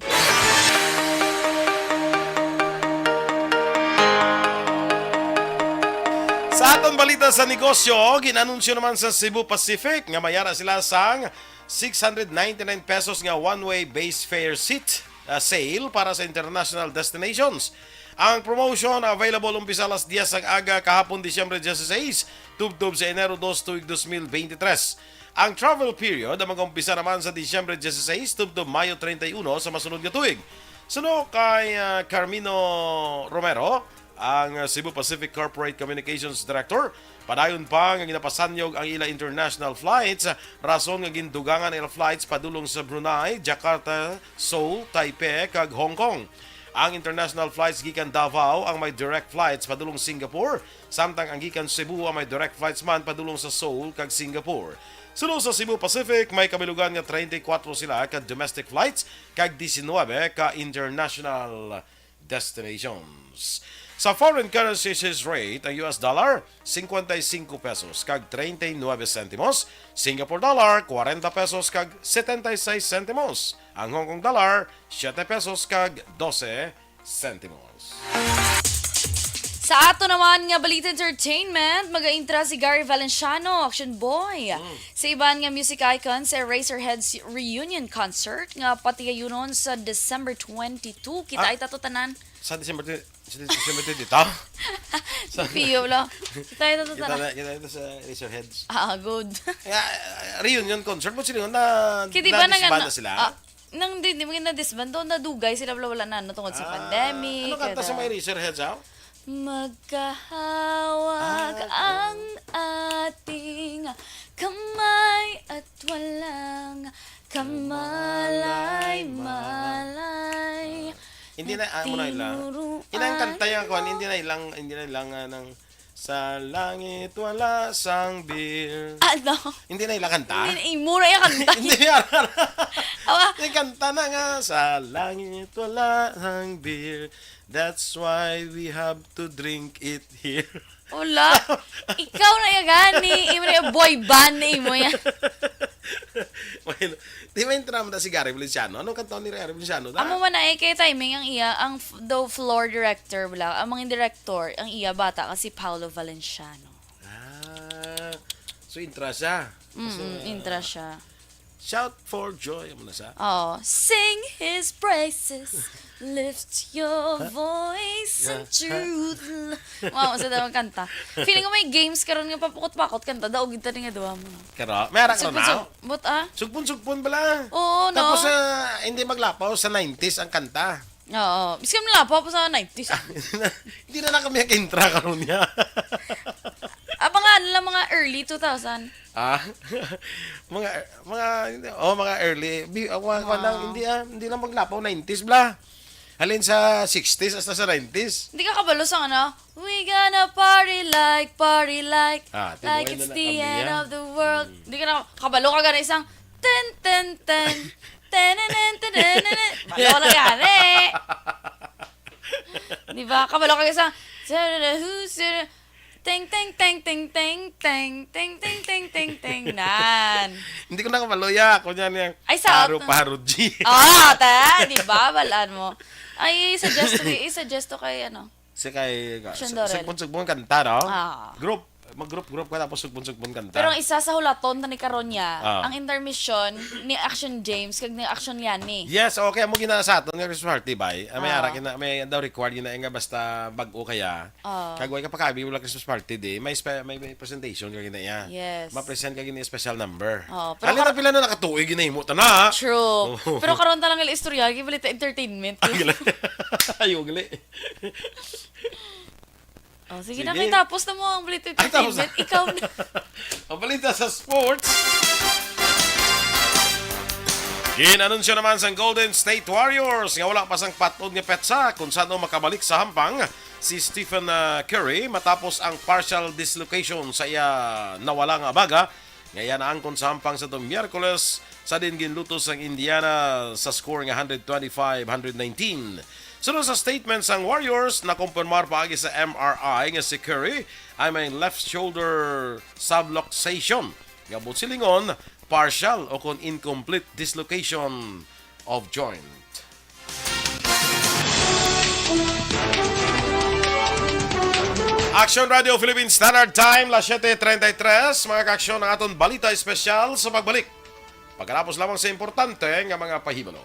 Sa aton balita sa negosyo, gin-anunsyo naman sa Cebu Pacific nga mayara sila sang six hundred ninety-nine pesos nga one-way base fare seat, ah, sale para sa international destinations. Ang promotion available umpisa alas diyes sang aga kahapon, Disyembre dieciséis, tubtob sa Enero dos, tuig dos mil beintitrés. Ang travel period ang mag-umpisa naman sa Disyembre dieciséis tubtob Mayo treinta y uno sa masunod nga tuig. Suno kay, ah, Carmino Romero, ang, ah, Cebu Pacific Corporate Communications Director, padayon pa nga ginapasanyog ang ila international flights, rason nga gindugangan ang ila flights padulong sa Brunei, Jakarta, Seoul, Taipei, kag Hong Kong. Ang international flights gikan Davao ang may direct flights padulong Singapore, samtang ang gikan Cebu ang may direct flights man padulong sa Seoul kag Singapore. Suno sa Cebu Pacific, may kabilugan nga treinta y cuatro sila ka domestic flights kag diecinuebe ka international destinations. Sa foreign currency exchange rate, ang U S dollar, cincuenta y cinco pesos kag treinta y nueve centimos, Singapore dollar, cuarenta pesos kag setenta y seis centimos, ang Hong Kong dollar, siete pesos kag doce centimos. Sa ato naman nga balita entertainment, magaintra si Gary Valenciano, Action Boy. Sa iban nga music icons, sa Eraserheads reunion concert nga patigayunon sa December twenty-two. Kita Ah. ay tato tanan. Sa December twenty, sa December twenty-two? Sa Piyo lang. Kita ay tato Kita tanan. na, kita ito sa Eraserheads. Ah, good. Nga, reunion concert mo sila na Kaya di ba nang nadisbanda ano, sila? ah, nang di, di mo na-disband, doon nadugay sila, wala, wala na, ano, tungod sa Ah, pandemic, ano kanta sa kada may Eraserheads, ah? Magkahawak Ah, ang ating kamay at walang kamalay-malay. Hindi na, ah, muna lang. Tinuruan Inang kanta yung kwan, hindi na ilang, hindi na ilang, ah, ng Sa langit wala sang beer. Ano? Hindi na ila kanta? Hindi, imo na yung kanta. Hindi na. Awa. Yung kanta na nga, "Sa langit wala sang beer. That's why we have to drink it here." Wala. Ikaw na yung gani. Imo na yung boy band na imo yan. Well, di ba yung drama na si Gary Valenciano? Anong kanta ni Gary Valenciano? Amo man na eh, kay timing ang iya, ang f-, daw floor director, bala, ang mga director, ang iya bata, kasi Paolo Valenciano. Ah, so intra siya. Mm, So, intra siya. Shout for joy, amo na sa. Oh, sing his praises, lift your voice and Yeah. truth. Wow, sa daw kanta. Feeling ko may games karon nga papukot-pakot kanta, daog kita nga duha mo. Karo, may ara karon na? Sugpon-sug-, but, ah? Sugpon-sugpon bala. Oo, no? Tapos, ah, hindi maglapaw sa nineties ang kanta. Oo. Bisan malapaw pa sa nineties. Hindi na, hindi na kami nag-intra karon niya. Ah, mga ano lang, mga early two thousand. Ah, mga, mga, oh, mga early. Bi-, ah, wa-, wa lang, Wow. hindi, ah, hindi lang maglapaw nineties bala. Halin sa sixties hasta sa nineties. Hindi ka kabalo sa ano? "We gonna party like, party like, Ah, like tinuoy it's na the kami, end ah. of the world." Mm. Hindi ka na kabalo ka gana isang ten, ten, ten. Ten, ten, ten, ten, ten, ten. Balo ka na gani. Di ba? Kabalo ka isang, "Who's Teng, teng, teng, teng, teng, teng, teng, teng, teng, teng, teng, teng, teng, teng." Nan. Hindi ko nakabalo ya. Ako niya niyang Ay, sa paro, auto. Paro G. Ah, ta, di ba? Balaan mo. Ay, suggest to, i-suggest to kay, ano, Si kay, Action sa, Dorel. Sugpon-sugpon kanta, no? Ah. Group. Mag-group-group ka tapos sugpon-sugpon kanta. Pero ang isa sa hulaton ta ni karon niya, Ah. ang intermission ni Action James kag ni Action Yani. Yes, okay. Amo gina sa aton nga Christmas party, bay. Ah, may Ah. ara gina, may daw required gina nga basta bag-o kaya. Ah. Kag way ka pakabi wala Christmas party di. May spe-, may, may presentation ka gina iya. Yes. Ma-present ka gina special number. Oh, pero Alin kar- na pila na nakatuig gina himo ta na, ha? True. Oo. Pero karon ta lang ila istorya, gibalita entertainment. Ay, gila. Ayaw, gali. Oh, sige Sige. na, kay tapos na mo ang balita Ay, tapos na. entertainment. Ikaw na. Ang balita sa sports. Gin-anunsyo naman sang Golden State Warriors nga wala pa sang patnod nga petsa kung saan makabalik sa hampang si Stephen, ah, Curry matapos ang partial dislocation sa iya nawala nga abaga nga iya naangkon sa hampang sa atong Miyerkules sa din ginlutos sang Indiana sa score nga hundred twenty-five hundred nineteen. Sunod sa statement sang Warriors, nakumpirmar paagi sa M R I nga si Curry ay may left shoulder subluxation nga buot silingon partial o kon incomplete dislocation of joint. Action Radio Philippine Standard Time, las siete treinta y tres. Mga kaaksyon, ang aton balita espesyal sa pagbalik pagkatapos lamang sa importante nga mga pahibalo.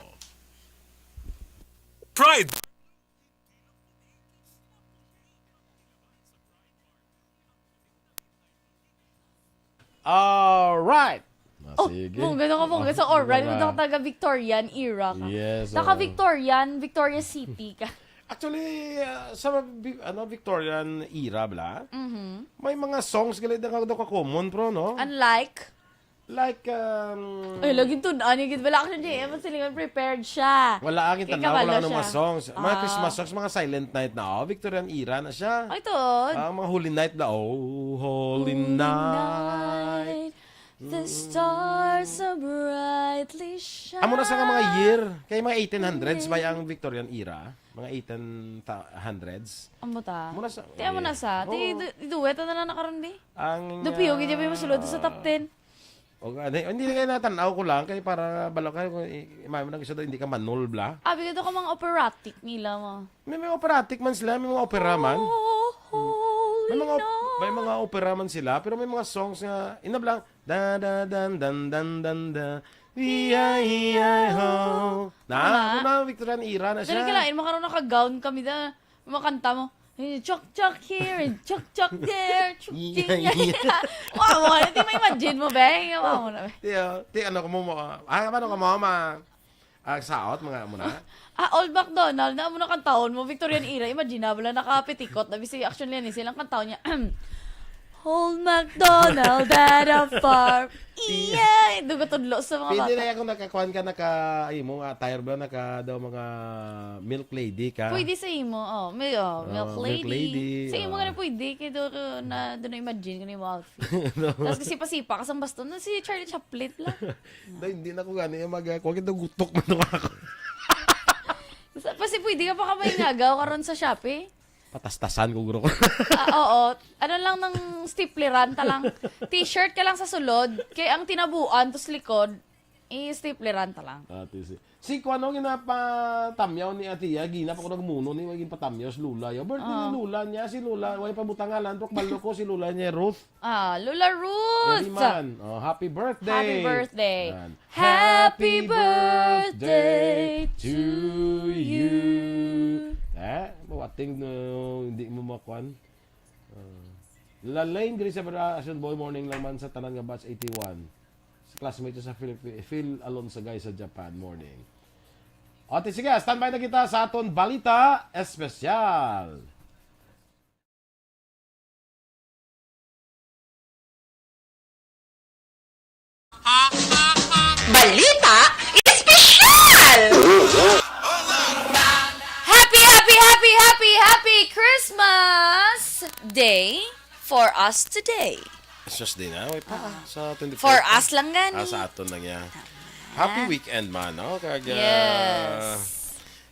Pride. Alright. Ah, Oh, sige. Bongga na ka, bongga. Sa Oh, alright, diba? Taga Victorian era ka. Yes, Taga oh. Victorian, Victoria City ka. Actually, ah, sa bi-, ano, Victorian era, bala, Mhm. may mga songs gali na daw ka-common, pro, no? Unlike? Like, um, Ay, laging tun-an yung gid. Wala, actually, J M, ang silingan, prepared siya. Wala, ang Kay tanaw ko kabalo lang ng mga siya. songs. Mga Ah. Christmas songs, mga Silent Night na, oh. Victorian era na siya. Ay, tuod. Ah, mga Holy Night na, oh, Holy Holy Night. Night, the Mm. stars so brightly shine. Amo na sa nga mga year. Kay mga eighteen hundreds ba Mm. ang Victorian era? Mga eighteen hundreds? Amo ta. Amo na sa, Ti, amo na eh, sa. Ti, oo. du-, duet na lang na karon, bi? Ang, Dupiyo, gid, ah, yung sulod sa top ten. O, ano, hindi na kayo natanaw ko lang, kay para balo kayo, kung i-, imagine mo na gusto daw, hindi ka manol, bla? Abi ka daw ka mga operatic nila, ma. May mga operatic man sila, may mga opera man. Oh, May mga op-, holy may mga night. opera man sila, pero may mga songs nga, inab lang, da, da, dan, dan, dan, dan, da, iya, iya, ho. Na, Ano? Ano na, Victorian era na Dali siya. ka lang, makaroon naka-gown kami da. Makanta mo. Chok, chok here and chok, chok there. Chok, Yeah, ching, yeah, yeah. yeah. Wow, mo, di ma-imagine mo, be. Wow mo na, be. Ti, oh, ti, ano ko mo, mo, ah, paano ka mo, ma-, ah, saot, mga, mo na? Ah, Old MacDonald, na mo na kantahon mo, Victorian era, imagine na, wala nakapitikot, na bisi, actually, yan, eh, silang kantahon niya, Old MacDonald had a farm. Iya. Iya, dugo tudlo sa mga Pwede bata. na ako nakakuan ka, naka, ay, mo, attire ba, naka, daw mga milk lady ka. Pwede sa imo, oh, may, oh, Oh, milk milk lady. lady, Sa imo oh. nga na pwede, kay do, na, do na imagine ko na yung outfit. No. Tapos kasi pasipa ka sa baston, na si Charlie Chaplin lang. Dahil hindi na ko gani, eh, mag, kuha kita gutok man ako. Sa, kasi pwede ka pa ka may ngagaw karon sa Shopee. Patastasan ko, guro. Ah, oo. Ano lang ng stapleran ta lang. T-shirt ka lang sa sulod, kay ang tinabuan to sa likod, i-stapleran ta lang. Ah, ti-, si, si kuan, no, ginapatamyaw ni Ate Ya, gina pa ko nagmuno ni, maging patamyaw si Lola. Yo, birthday ni Ah. Lola niya, si Lola, way pa butangalan, pero kabalo ko si Lola niya, Ruth. Ah, Lola Ruth! Every man. Oh, happy birthday! Happy birthday! Yan. Happy birthday to you. Eh, mawating, no, hindi mo makuan. Ah. Lalain, Grace Abra, Asun Boy, morning lang man sa tanan nga batch eighty-one. Sa classmate sa Philippi-, Phil Alonso, guys, sa Japan, morning. Ate, sige, standby na kita sa aton balita espesyal. Balita Espesyal! Happy, happy, happy, happy, happy Christmas Day for us today. Christmas Day na, wait pa. Ah. Sa twenty-five For pa. us lang gani. Ah, sa aton lang yan. Happy Ah. weekend man, no? Kag, ah, Yes.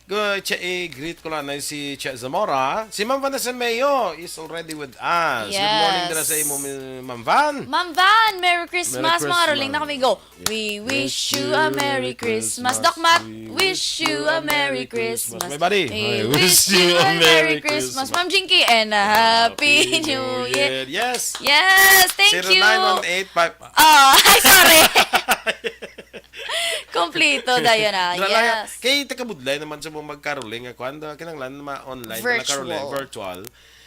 Good, Che, i-greet ko lang na si Che Zamora. Si Ma'am Vanessa Mayo is already with us. Good morning Yes. dira sa imo, mi-, Ma'am Van. Ma'am Van, Merry Christmas. Merry Mga Christmas. Rolling na kami, go. We wish you a Merry Christmas. Doc Matt, We wish you a Merry Christmas. May body. We wish you a Merry Christmas. Ma'am Jinky, and a Happy New Year. Yes. Yes, thank you. Zero nine one eight five. Oh, ay, sorry. Kompleto, dayon na. Dala lang. Yes. Kay taga-Budlay naman sa mga magkaroling nga kwan, da-, kinahanglan ma-online na Virtual. karoling, virtual.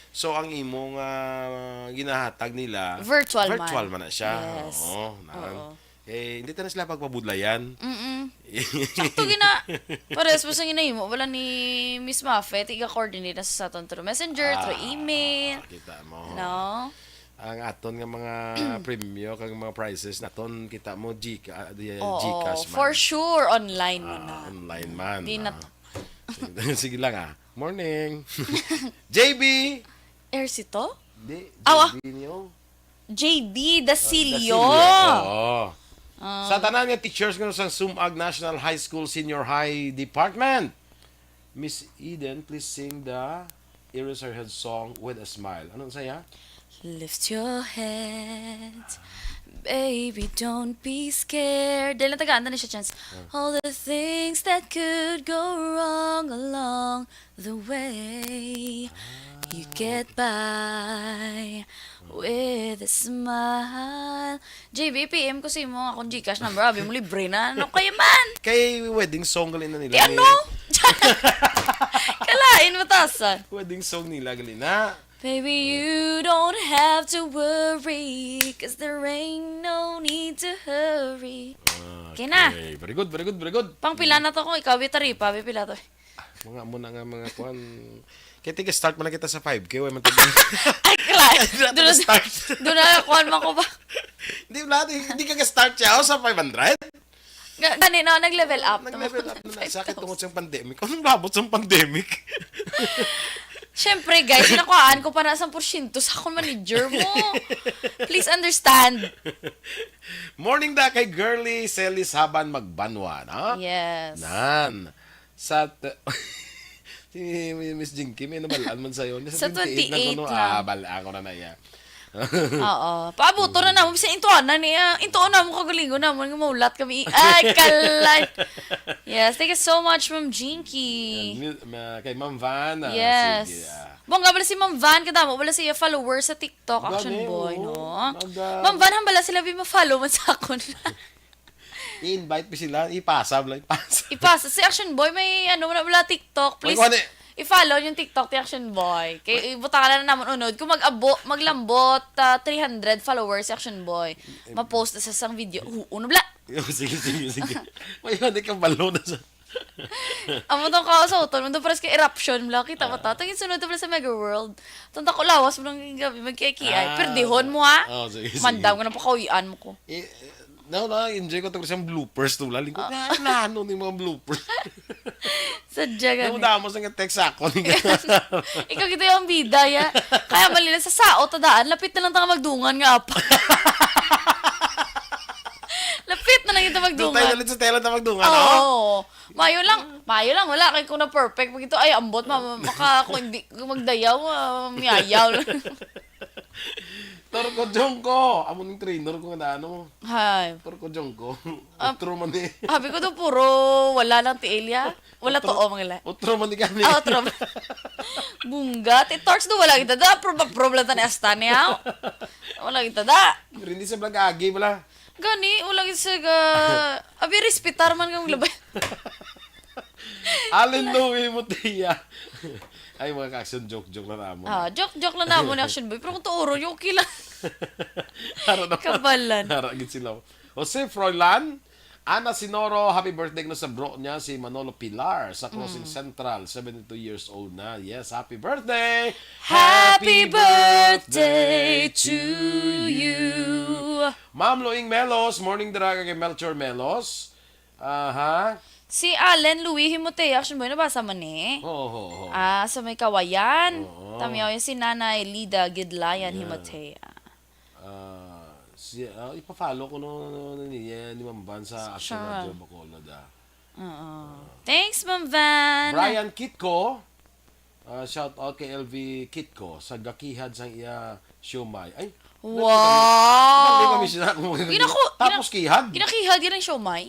So, ang imong, ah, ginahatag nila, Virtual man. virtual man na siya. Yes. Oo, na. Oo. Eh, hindi ta na sila pagpabudlayan. Mm-mm. Sakto gina. Pares mo sa ginahimo, wala ni Miss Mafe, tiga-coordinate na sa aton through messenger, through Ah, email. Kita mo. No? Ang aton nga mga premyo kag mga prizes naton, kita mo, Gca-, ah, di, Oo, GCash man. for sure, online man Ah, na. online man. Di na Ah. Sige, sige lang, ah. Morning. J B. Ercito? Di, Awa. J B niyo. J D Dasilio. Dasilio, oo. Ah. Sa tanan nga teachers nga sa Sumag National High School Senior High Department, Miss Eden, please sing the Eraserhead song with a smile. Ano saya? Lift your head, baby, don't be scared. Dahil natagaan na siya, chance. Ah. All the things that could go wrong along the way, you Ah. get by with a smile. J B, P M ko sa imo akong GCash number. Abi mo, libre na. Ano kaya man? Kay wedding song gali na nila Di ni ano? Kalain mo, tasan. Wedding song nila gali na. Baby, you don't have to worry, 'cause there ain't no need to hurry. Okay na. Okay. Very good, very good, very good. Pang pila na to kung ikaw, bi, taripa, bi, pila to? Mga mo na nga mga kwan. Kaya tiga-start man na kita sa five K, way man tayo. Ay, kala. Ay, doon na Doon na, start. doon na, kwan man ko ba? Di ba? Di, di ka ga-start siya, oh, sa five hundred? Ga-, gani na, nag-level up. Nag-level up na na. Sa akin, tungod sa pandemic. Anong labot sa pandemic? Siyempre, guys, nakuhaan ko pa na sang porsyento sa akong manager mo. Please understand. Morning da kay Girly Celis Haban Magbanwa, no? Yes. Nan. Sa t-, si Miss Jinky, may nabalaan man sa'yo. Sa Sa twenty-eight na twenty-eight kuno, lang. Ah, balaan ko na na iya. Oo. Paabuto na namo. Bisan intuanan niya. Intuon namo kagalingon namo nga maulat kami. Ay, kalay. Yes, thank you so much, Ma'am Jinky. Yan, mi-, ma-, kay Ma'am Van, ah, Yes. sige, ah. Bongga bala si Ma'am Van, kadamo bala siya followers sa TikTok, Gani, Action Boy, oo. no? Nag, ah, Ma'am Van, hambala sila, bi, ma-follow man sa akon. I-invite pa sila, ipasa, bala, ipasa. Ipasa. Si Action Boy, may ano, wala, wala TikTok. Ay, Please, kuha ni. i-follow yung TikTok ni Action Boy. Kay, ibutangan na naman unod. Kung mag-abo, maglambot, ah, three hundred followers si Action Boy. Ma-post na sa isang video. Oo, ano, bala? Sige, sige, sige. May ano ka balo na sa Amo tong kausoton mo, to pares kay eruption, bala. Kita mo Ah. ta. Tong insunod to pala sa Mega World. Tong tako lawas mo ng gabi, magkikiay. Ah, Perdihon mo, ha? oh, sige, sige. Mandam ko ng pakauyian mo ko. Eh, eh, no, no, enjoy ko to sa bloopers to, laling ko. Ah. Nga, ano ni mga bloopers? Sadya Damo, gani. damo sa nga text ako. Ikaw kita yung bida, ya. Kaya mali lang sa sao, tadaan, lapit na lang tanga magdungan nga apa. Lapit na lang kita Doon tayo magdungan. ulit sa tela na magdungan, Oo. oh? Mayo lang, mayo lang, wala kay kung na perfect pag ito, ay, ambot, ma-, maka-, kung hindi, kung magdayaw, ah, miyayaw lang. Torko Jongko, amo ning trainer ko nga ano. Hay. Torko Jongko. Ah, Utro man eh. Sabi ko to, puro wala lang ti Elia. Wala Utro, to, oh, mga la. Utro man ni kami. Ah, utro. Bunggat. Eh, Torch do, wala kita da. Pro-, problem ta ni Asta niya. Wala kita da. Pero hindi sa vlog agi, wala. Gani, wala gid sa ga-, abi, respetar man kang labay. Allen Louie Mutia. Ay, mga ka-action, joke-joke lang namo. Ah, joke-joke lang namo ni Action Boy. Pero kung tuuro, yung okay lang. Haro na. Kabalan. Haro gid sila. Jose Froilan, Ana Sinoro, happy birthday kuno sa bro niya, si Manolo Pilar, sa Crossing Mm. Central, seventy-two years old na. Yes, happy birthday! Happy birthday to you. Ma'am Loing Melos, morning dira kay Melchor Melos. Aha. Si Allen Louis Himotea, Action Boy, nabasa mo ni? Oo, oo, oo. Ah, sa may Kawayan. Oo. Tamiyaw yung si Nanay Lida Gidlayan Yeah. Himotea. Ah, si, ah, ipa-follow ko no, no, no, niya ni Ma'am Van sa Action Sure. Radio Bacolod, ah. Oo. Thanks, Ma'am Van. Brian Kitco, ah, shout out kay L V Kitco sa gakihad sang iya siomay. Ay, Wow! nagkita-, nagkita-, Ginako-, Tapos gina-, kihad. ginakihad yun ang siomay?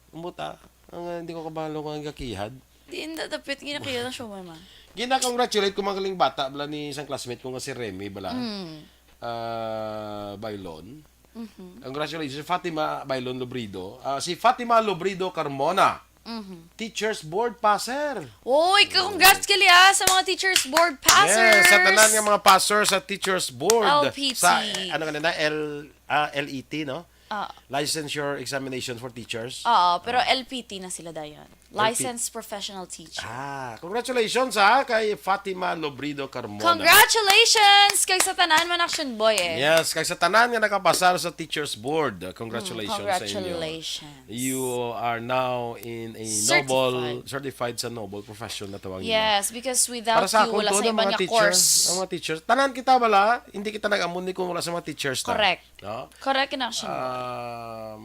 Ang buta, ang, ah, hindi ko kabalo kung ang gakihad. Di, hindi, dapit, ginakihad ang siomay, man. Gina-congratulate ko mga kaling bata, bala ni isang classmate ko nga si Remy, bala. Mm. Ah, Bailon. Mhm. Congratulations, Fatima Bailon Lobrido. Ah, si Fatima Lobrido Carmona, Mhm. Teachers Board passer. Uy, congrats kali, ah, sa mga Teachers Board passers. Yes, sa tanan nga mga passer sa Teachers Board. L P T. Sa, ano kanina, L, ah, L E T, no? Ah. Licensure Examination for Teachers. Oo, pero Ah. L P T na sila dayon. L P T. Licensed Professional Teacher. Ah, congratulations, ha, kay Fatima Lobrido Carmona. Congratulations kay sa tanan man, Action Boy, eh. Yes, kay sa tanan nga nakapasar sa Teachers Board, congratulations Mm, sa inyo. congratulations. You are now in a Certified. noble, certified sa noble profession na tawag nila. Yes, because without Para sa you, akon wala to, sa ang iba mga niya teacher, course. ang mga teacher, tanan kita bala, hindi kita nag-amon ni kung wala sa mga teachers ta. Correct. No? Correct in action. Um,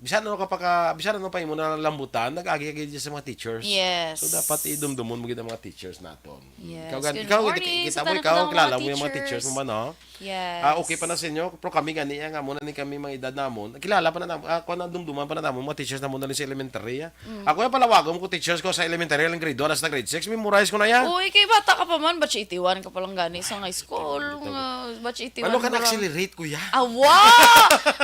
bisan ano ka pa ka, bisan ano pa imo na lambutan, nag-agi ka gid sa mga teachers. Yes. So, dapat idumdumon mo gid ang mga teachers naton. Yes. Ikaw, gan-, Good ikaw, morning kita sa mo, tanan ikaw, ko kilala mo mga yung mga teachers teachers. mo ba, no? Yes. Ah, okay pa na sa inyo, pero kami gani, nga muna ni kami mga edad namon. Kilala pa na namon, ah, kung nadumduman pa na namon, mga teachers namon na rin sa elementary, ah. Mm. Ako yung palawagon ko, teachers ko sa elementary, lang grade one, hasta grade six, memorize ko na yan. Uy, kay bata ka pa man, batch eighty-one ka pa lang gani sa high school, Bitaw. nga batch eighty-one Ano ka mo lang. na-accelerate, kuya? Awa!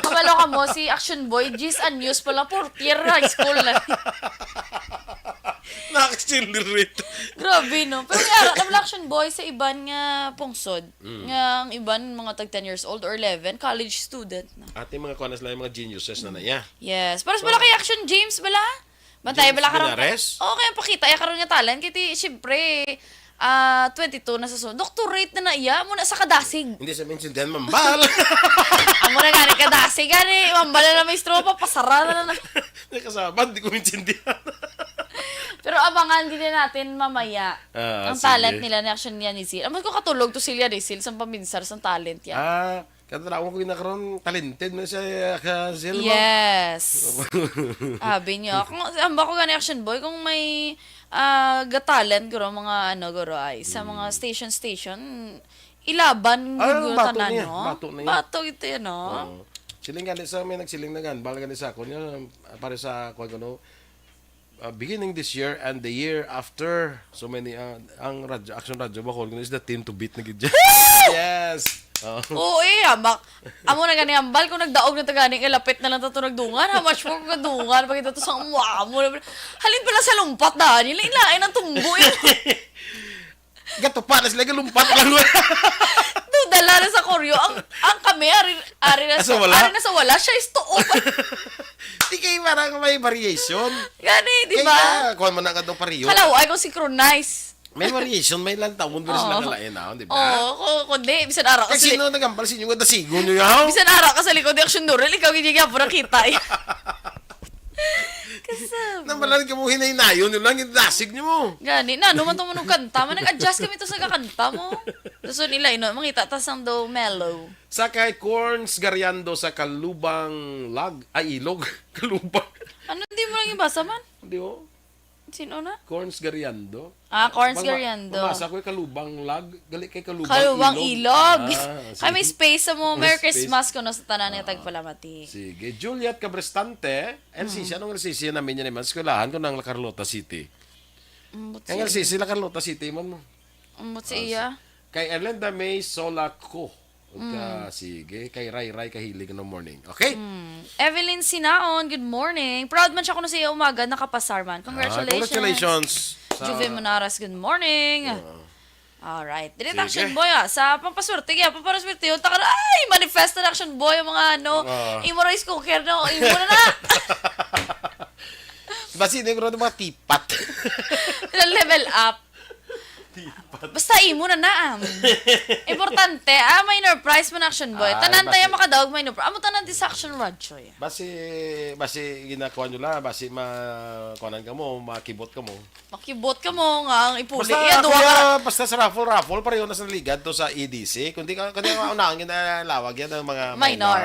Kabalo ka mo, si Action Boy, diyes anyos pa lang, fourth year high school na. Na-accelerate. Grabe, no? Pero may ara naman Action Boy sa iban nga pungsod. Mm. Nga ang iban, mga tag ten years old or eleven, college student na. Ate, mga kuwan na sila, yung mga geniuses na na, yeah. Yes. Pares bala So, kay Action James bala? Bantay James bala karon. Linares? Oo, kaya pakita ya karon nga talent. Kaya ti, siyempre, Ah, twenty-two na sa sunod. Doctorate na na iya, amo na sa kadasig. Hindi sa maintindihan, mambal. Amo na gani, kadasig gani, mambal na na may estropa, pasara na na. Nakasabad, di ko maintindihan. Pero abangan din natin mamaya Ah, ang sige. talent nila ni Action yan ni Zil. Amo ko katulog to si Lian ni Zil sa paminsar sa talent yan. Ah, kada na ko ginakaroon, talented na siya, ka Zil, no? Yes. Abi niya. Kung, ang bako gani Action Boy, kung may, ah, ga-talent, guro, mga ano, guro, ay, sa mga Mm. station-station, ilaban, Ah, guro, bato tanan, niya. no? Bato niya. Bato ito yan, no? Oo. Siling gani sa, may nagsiling na gan, bala gani sa ako niya, para sa, kung ano, uh, beginning this year and the year after, so many, uh, ang radyo, Action Radyo Bacolod is the team to beat na gid dyan. Yes! Oh. Oo, eh, hamak. Amo na gani, hambal, kung nagdaog na tagani, kay lapit na lang tato nagdungan. How much more kung kadungan? Pag ito sa amo, amo na. Halin pala sa lumpat, daan. Yung lain-lain ang tumbo, eh. Gatupa na sila, galumpat lang. Dudala na sa koryo. Ang, ang kami, ari, ari na Asa sa, wala? ari na sa wala. Siya is tuo. Di kayo parang may variation. Gani, di Kaya, ba? kuwan mo na ka daw pariyo. Kalaw, ay kung synchronize. May variation, may lang taon, pero sila Oo. kalain na, di ba? Oo, ku-, kundi, bisan ara ka Kasi sali-, no, nagampal sa inyo, nga dasigon nyo yaw. bisan ara ka sa likod, di action Doral, ikaw, hindi niya po nakita, eh. Kasama. Namalan ka mo, hinay-nayon nyo lang, yung dasig nyo mo. Gani, na, ano man to mo nung kanta? Man, nag-adjust kami to sa kakanta mo. Gusto nila, ino, mangita ta sang daw mellow. Sa kay Corns Gariando sa Kalubang Lag, ay, Ilog. Kalubang. Ano, di mo lang ibasa man? Hindi, oh. Sino na? Corns Gariando. Ah, Corns Mama-, Gariando. Mabasa ko yung Kalubang Lag, gali kay Kalubang Kalubang Ilog. Ilog. Ah, Kami sige. space sa mo. May Merry space. Christmas ko no sa tanan nga Ah. tagpalamati. Sige. Juliet Cabrestante, L C C. Mm. Anong L C C namin yan, man? Eskwelahan ko ng La Carlota City. Mm, but Ang siya L C C, La Carlota City man mo. Mm, but Ah, siya. si-, kay Erlinda May Solaco. Ugka, Mm. sige. Kay Ray Ray Kahilig, no morning. Okay? Mm. Evelyn Sinaon, good morning. Proud man siya kuno sa iya umaga, nakapasar man. Ah, Congratulations. congratulations sa Juve Monaras, good morning. Oo. Alright. Dili Sige. Action Boy, ah. Sa pampaswerte, kaya pampaswerte yun. Taka na, ay, manifest na Action Boy, ang mga ano, Oo. imo rice cooker, no? Imo na na. Basi, hindi ko na mga tipat. Level up. Tipat. Basta imo na na, am. Importante, ah, minor prize mo na Action Boy. Ah, Tanan tayo basi- makadaog minor prize. Amo tanan di sa Action Radyo, eh. Basi, basi ginakuha nyo lang, basi ma-, kuhanan ka mo, makibot ka mo. Makibot ka mo nga ang ipuli. Basta, Iya, duha kuya, ka. basta sa raffle, raffle, pareho na sa ligad to sa E D C. Kundi ka, kundi ka unahon, ginalawag yan ang mga Minor. minor.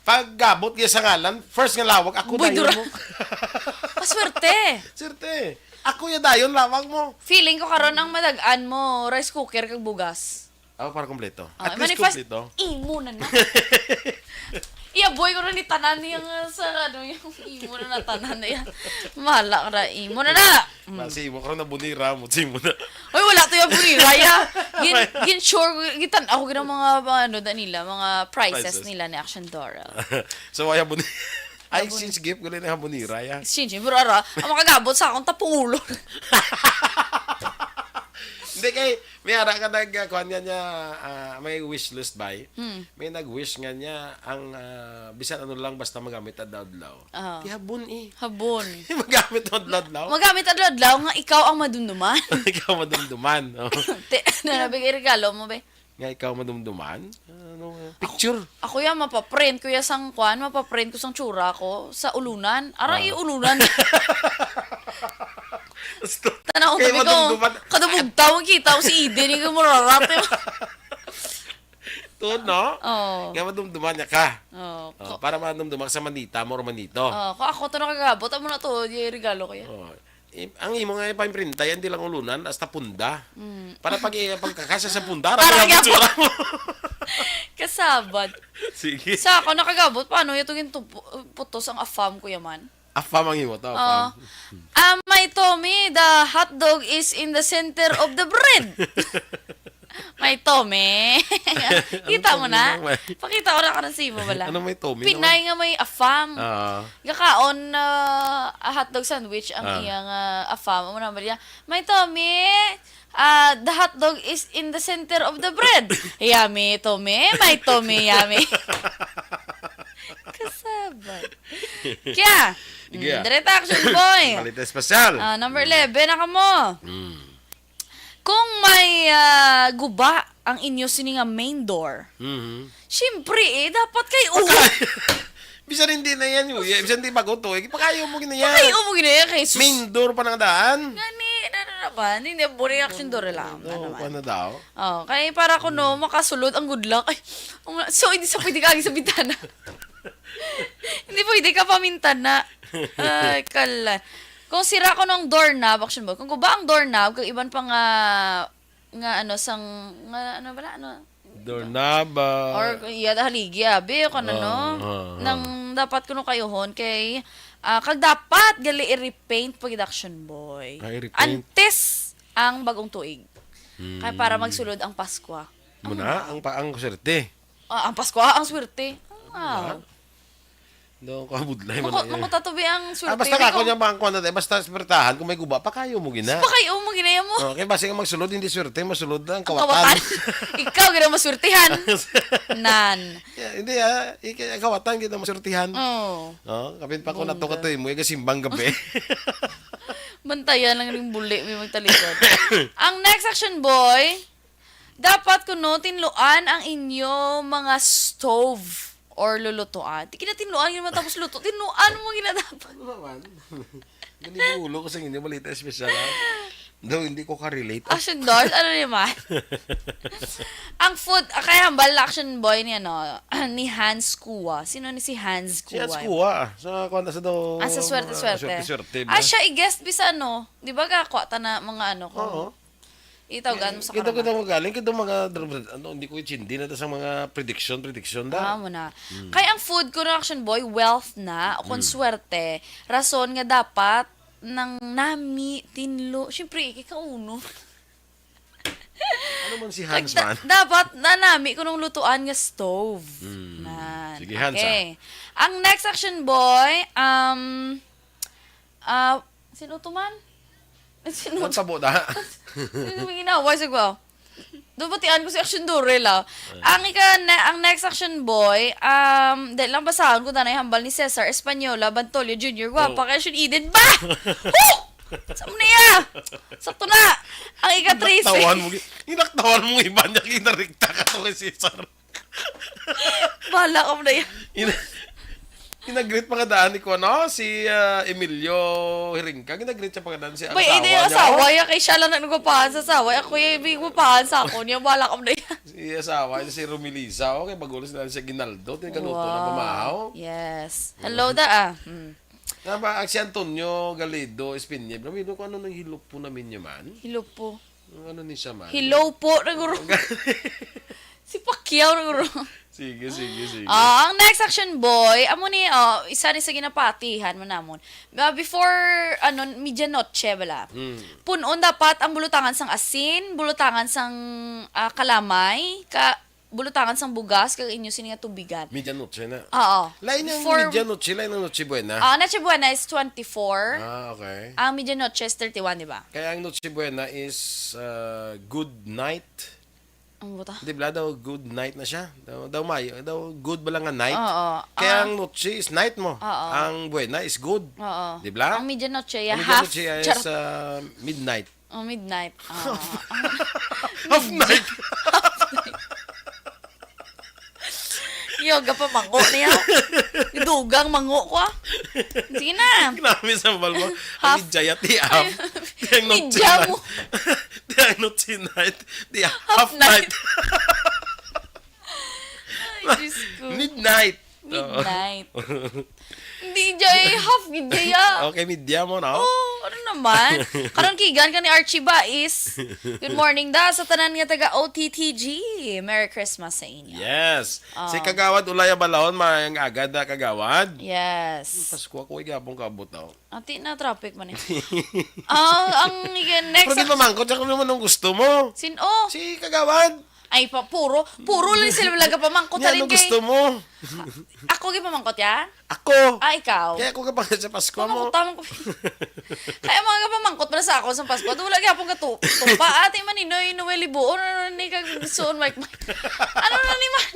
Pag gabot niya sa ngalan, first nga lawag, ako Boy, dayon dura-, mo. Paswerte. Swerte. Ako ya dayon lawag mo. Feeling ko karon ang madagan mo, rice cooker kag bugas. Ako para kompleto. Ah, At least manifest, kompleto. imo na na. Iya, boy, ko na ni tanan yung, uh, sa ano, yung imo na na tanan na yan. Mahala ka na, imo na na. Mm. Basi mo, karon na bunira mo, si mo na. Oy, wala to yung bunira, ya. Gin, May gin sure, gitan ako gina mga, mga ano, Danila, mga prizes Prizes. nila ni Action Doral. So, ay, bunira. Ay, Habon- exchange gift, gali na habonira, ya. Exchange, pero ara, ang makagabot sa akong tapungulo. Hindi, kay, may ara ka nag, ah, kuwan nga niya, ah, may wish list ba? Hmm. May nag-wish nga niya, ang, ah, bisan ano lang, basta magamit adlaw-adlaw. Aha. Di habon eh. Habon. Magamit adlaw-adlaw. Magamit adlaw-adlaw nga ikaw ang madumduman. Ikaw madumduman, oh. Te, ano na, bigay regalo mo, be? Nga ikaw madumduman? Ano, eh, Ako, picture? ako yan, mapaprint ko yan sang kwan, mapaprint ko sang tsura ko sa ulunan. Ara, Ah. i-ulunan. Gusto. Tanaw, Kaya gabi ko, madumduman. kada bugtaw, kita ko si Eden, yung murarat, eh. Tuod, no? Oo. Nga madumduman niya ka. Oo. Oh, Ko- para madumduman ka sa manita mo or manito. Oo, kung ako to nakagabot, amo na to, yung regalo ko yan. Oh. I-, ang imo nga ipaimprintay, hindi lang ulunan, hasta punda. Mm. Para pag i-, pagkakasya sa punda, Para para kaya itsura mo. Kasabot. Sige. Sa ako, nakagabot, paano yung tugin tupo-, putos ang afam ko yaman? Afam ang imo, to, Oo. afam. Ah, my Tommy, the hotdog is in the center of the bread. My Tommy. Kita Ano mo na? Tommy, may Pakita ko na ka ng simo, wala. Ano may Tommy Pinay naman? nga may afam. Oo. Gakaon na, ah, hotdog sandwich ang Ah. iyang, ah, afam. Amo naman niya, "My Tommy, ah, the hotdog is in the center of the bread." "Yummy, Tommy. My Tommy, yummy." Kasabot. Kaya, Kaya. mm, direct action, boy. Malita espesyal. Ah, number Mm. eleven, ako mo. Mm. Kung may, ah, guba ang inyo sini nga main door, Mhm. siyempre, eh, dapat kay Pakay-, bisan hindi na yan, uy. Bisan hindi bago to, eh. Pakayo mo gina yan. Pakayo mo gina yan kay sus- Main door pa ng daan. Gani, ano na ba? Hindi, boring action door lang. Ano Ano man? pa na daw? Oh, kay para ko, no, makasulod ang good luck. Ay, um, so, hindi sa pwede ka agi sa bintana. Hindi pwede ka pamintana. Ay, kala. Kung sira ko ng doorknob, action boy. Kung guba ang doorknob, kag iban pa nga, nga ano, sang, nga ano bala, ano? Doorknob, ah. Or, iya, haligi, abi, kung Ah, ano, ah, ah. nang dapat kuno kayuhon kay, ah, kag dapat gali i-repaint pag action boy. Ah, i-repaint. Antes ang bagong tuig. Kay para Mm. magsulod ang Paskwa. Muna, Ang ang pa-, ang swerte. Ah, ang Paskwa, ang swerte. Ah. Wala. Daw kabudlay man Kamo, na kamo yan. tatubi ang Ah, swerte. basta May ka, ako kung niya, bang kuwan na tayo, basta swertahan, kung may guba, pakayo mo gina. Pakayo mo gina mo. Oh, kaya basta nga magsulod, hindi swerte, masulod na ang Ang kawatan. kawatan. Ikaw, gina maswertihan. Nan. Yeah, hindi, ah, ik-, ang kawatan, gina maswertihan. Oh. Oh, kapin pa ko na to Bongga. Katoy mo, yung simbang gabi. Bantayan lang ring buli, may magtalikod. Ang next action, boy, dapat kuno tinluan ang inyo mga stove or lulutuan. Di kina tinluan, yun matapos luto. Tinluan mo gina dapat. Ano naman? Ganun yung ulo ko sa inyo, balita espesyal, ah. Daw, hindi ko ka-relate. Action doors? Ano naman? Ang food, ah, kaya hambal na action boy ni, ano, ni Hans Kua. Sino ni si Hans Si Kua? Hans Kua, ah. Sa, kuwan, sa daw, Ah, sa swerte, ah, swerte. swerte, swerte, Ah, ba? siya i-guest bisa, no? Di ba, kakuha ta na mga ano ko? Oo. Itawgan mo sa Kita, kita karaman. mo galing, kita mga, ano, hindi ko intindi na ta sa mga prediction, prediction da. Ah, mo na. Hmm. Kay ang food ko na action boy, wealth na, o kung Hmm. swerte, rason nga dapat nang nami, tinlo, syempre, ikikauno. Ano man si Hans Kag da-, man? dapat na nami ko nung lutuan nga stove. Hmm. Nan. Sige, Hans, Okay. ah. Ang next action boy, um, ah, sino to man? Sino Ang tabo na. Sino may ginawa? Sige, oh. Dubatian ko si Action Durel, ah. Ay. Ang ika-, ne-, ang next action boy, um, dahil lang basahan ko, tanay hambal ni Cesar Española Bantolio Junior Gwapa Oh. kay Action Eden. Ba! Ho! Sa mo niya! Sakto na! Ang ika-trece. Inaktawan mo, gi-, inaktawan mo, iba niya, ginarikta ka to kay Cesar. Bahala ka mo na yan. Ina-, ginagreet pa nga daan ni kuwan, no? Si, ah, Emilio Hiringka, ginagreet siya pa nga daan si ang Bay, asawa hindi yung niya, asawa oh. niya, kay siya lang na nagwapahan sa asawa. Ako yung may gwapahan sa ako niya, bahala ka mo na yan. Si asawa niya, si Romilisa, oh, kay bagulo sila si Ginaldo, tinagaluto na Wow. pamahaw. Yes. Hello, da, ah. Hmm. Nga ba, ang si Antonio Galido Espinye, bro, may ko ano nang hilupo namin niya man? Hilupo. Ang ano ni siya man? Hello po, naguro. Si Pacquiao, naguro. Sige, sige, sige. Ah, ang next action boy, amo ni, oh, isa ni sa ginapatihan mo namon. Ah, before, ano, medianoche, bala. Mm. Punon dapat ang bulutangan sang asin, bulutangan sang, ah, kalamay, ka, bulutangan sang bugas, kag inyo sini nga tubigan. Medianoche na. Oo. Lain ang Before medianoche, lain ang Noche Buena. Ah, Noche Buena is twenty-four. Ah, okay. Ang medianoche is thirty-one, di ba? Kaya ang Noche Buena is, uh, good night. Ang buta. Di ba daw good night na siya? Daw, daw mayo, daw good ba lang nga night? Oo. Kaya Ah. ang noche is night mo. Oo. Ang buena is good. Oo. Di ba? Ang medianoche, yeah, Ang half. medianoche is, Charot. uh, midnight. Oh, midnight. Ah. Half night. Yo, gapa mango niya. Dugang mango ko, ah. Sige na. Grabe sa bal mo. Half. Ang ijaya ti half. Ay, Ti ang noche ija na. mo. Ti ang noche night. Ti half Half night. night. Ay, Diyos ko. Midnight. Oo. Midnight. Hindi, Jay. Half gid, Jay, ah. Okay, media mo, no? Oh, ano naman? Karon kigan ka ni Archie Bais. Good morning da sa tanan nga taga O T T G. Merry Christmas sa inyo. Yes. Oh. Si Kagawad Ulay Abalahon, maayong aga da, Kagawad. Yes. Pasko ako, igabong kaabot daw. Ati na traffic man eh. Ang, ang next Pero di pa mangkot, siya kung naman ang gusto mo. Sin-o? Si Kagawad. Ay, pa, puro, puro lang sila talaga pamangkot Niya, sa anong rin kay gusto mo? Ako gipamangkot ya? Ako. Ah, ikaw? Kaya ako kapag sa Pasko mo. Pamangkot, pamangkot. Kaya mga kapamangkot na sa ako sa Pasko, wala gyapon ka tu-, tupa. Ate Maninoy, Noel Ibuon, ano ni kag suon, Mike, Mike? Ano na ni man?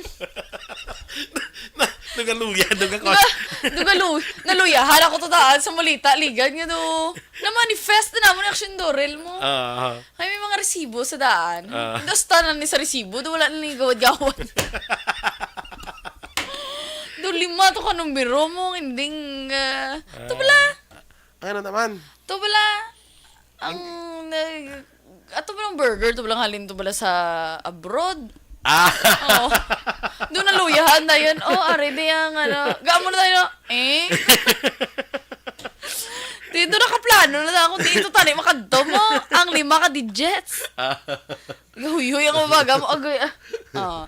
Na, Dugaluya, duga ko. Duga, dugalu-, naluyahan ako to daan sa Malita, Ligan nga do. Na-manifest na namon ni Action Dorel mo. Ah, ah. Ay, may mga resibo sa daan. Ah. Dos tanan ni sa resibo, do wala na ni gawad-gawad. Do lima to ka numero mo, ending, ah, to bala. Ang ano naman? To bala. Ang, nag-, ato bala ang burger, to bala ang halin to bala sa abroad. Ah. Oo. Doon naluyahan na yun. Oh, ari di ang ano. Gamo na tayo, eh? Dito nakaplano na ako. Dito tani makadto mo. Ang lima ka digits. Ah. Gahuyhoy ang baga mo. Agoy, ah. Oh.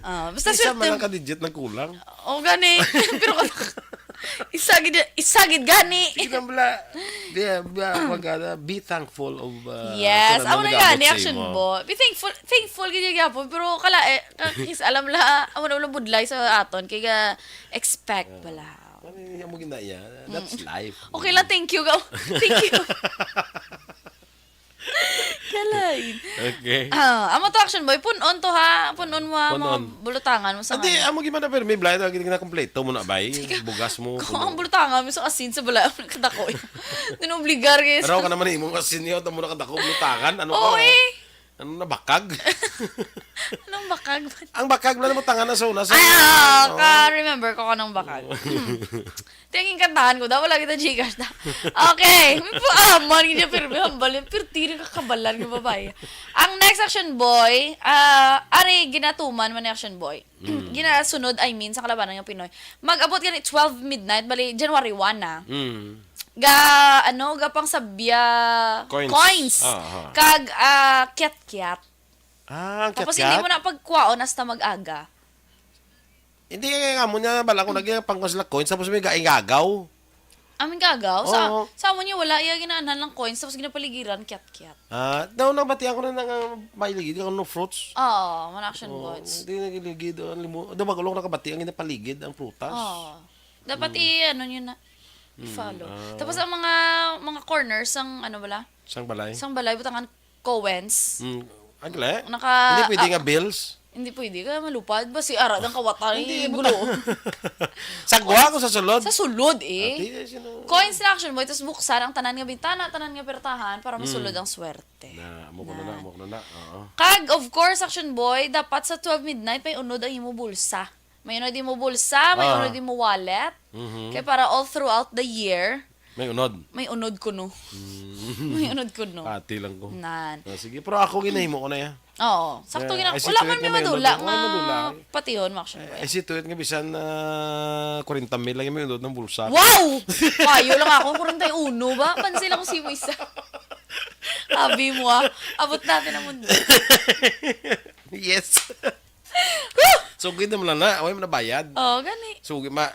Ah, basta Isa man swerte. Lang ka digit nang kulang. Oh, gani. Pero kung isa gid, isa gid gani. Sige na, bala. Di, bala, wag ka na. Be thankful of, uh, Yes, kung ano amo na nag-abot gani, sa Action imo. Boy. Be thankful, thankful gid gyapon, pero kala, eh, ka-, kis-, alam la, amo na ulang budlay sa aton, kay ga-expect bala. Ano yung amo ginaya? That's life. Okay lang, thank you, go. Thank you. Kalain. Okay. Ah, amo to, Action Boy. Pun-on to, ha. Pun-on mo, ha, mga Pun-on. Bulutangan mo sa Hindi, mga amo gid man na, pero may blind, lagi na kompleto mo na, bay. Sige. Bugas mo, Kung puno. Ang bulutangan mo sa asin sa bala, kadako. Dinobligar kayo sa Raw ka naman imong asin niyo, tamo na kadako, bulutangan. Ano Oo, ka? Eh. Ano na, bakag? Anong bakag? Ang bakag na nabutangan na sa una, sa Ay, ah, Oo. Ka-remember ko kanang bakag. Hmm. Tingin kantahan ko daw, wala kita Gcash na. Okay. May paaman niya, pero may hambal yun. Pero tiri ka kabalan ng babae. Ang next, Action Boy, ah, ari, ginatuman man ni Action Boy. Mm. Ginasunod, I mean, sa kalabanan ng Pinoy. Mag-abot gani twelve midnight, bali, January one na. Mm. Ga, ano, ga pang sabya Coins. Coins. Ah, aha. Kag, ah, kiat-kiat. Ah, ang Tapos kiat-kiat? Hindi mo na pagkuhaon hasta mag-aga. Hindi, nga mo niya, bala ko lagi ang pangkos lang coins, tapos may gaing gagaw. Aming gagaw? Sa, Oo. Sa amo niya, wala. Iya ginaanhan lang coins, tapos ginapaligiran, kiat-kiat. Ah, daw nang batian ko na nga may ligid, ano, fruits. Oo, man Action Oo, Boys. Hindi nagiligid, ang limo. Daw magulo ko nakabati ang ginapaligid, ang prutas. Oo. Dapat Mm. i-, ano niyo na, Mm, i-follow. Ah. Tapos ang mga, mga corners, ang ano bala? Sang balay? Sang balay, butangan Coens. Mm. Ang gali? Naka-, Hindi pwede ah, nga bills? Hindi pwede. Kaya malupad ba si Ara ng kawatan? Hindi, Hindi, buta-, gulo. Sagwa ko sa sulod. Sa sulod, eh. Ati, eh, sino? Coins na Action Boy, tapos buksan ang tanan nga bintana, tanan nga pertahan para masulod Mm. ang swerte. Na, amo ko na na, Na. amo ko na na. Oo. Kag, of course, Action Boy, dapat sa twelve midnight, may unod ang imo bulsa. May unod imo bulsa, may Ah. unod imo wallet. Mhm. Kaya para all throughout the year, May unod. May unod kuno. Mm. May unod kuno. Pati lang ko. Nan. Ah, sige, pero ako ginahimo ko na ya. Oo. Sakto Eh, gina-, I see wala to man it may nga may unod madula na. Ay, nga madula. Patihon mo, Action Boy. I see to it nga bisan, ah, kwarenta mil lang yung may unod ng bulsa. Wow! Payo lang ako, kwarenta y uno ba? Pansin ako si mo isa. Abi mo, ah. Abot natin ang mundo. Yes. Sugid naman lang na, away mo na bayad. Oo, gani. Sugid, ma-,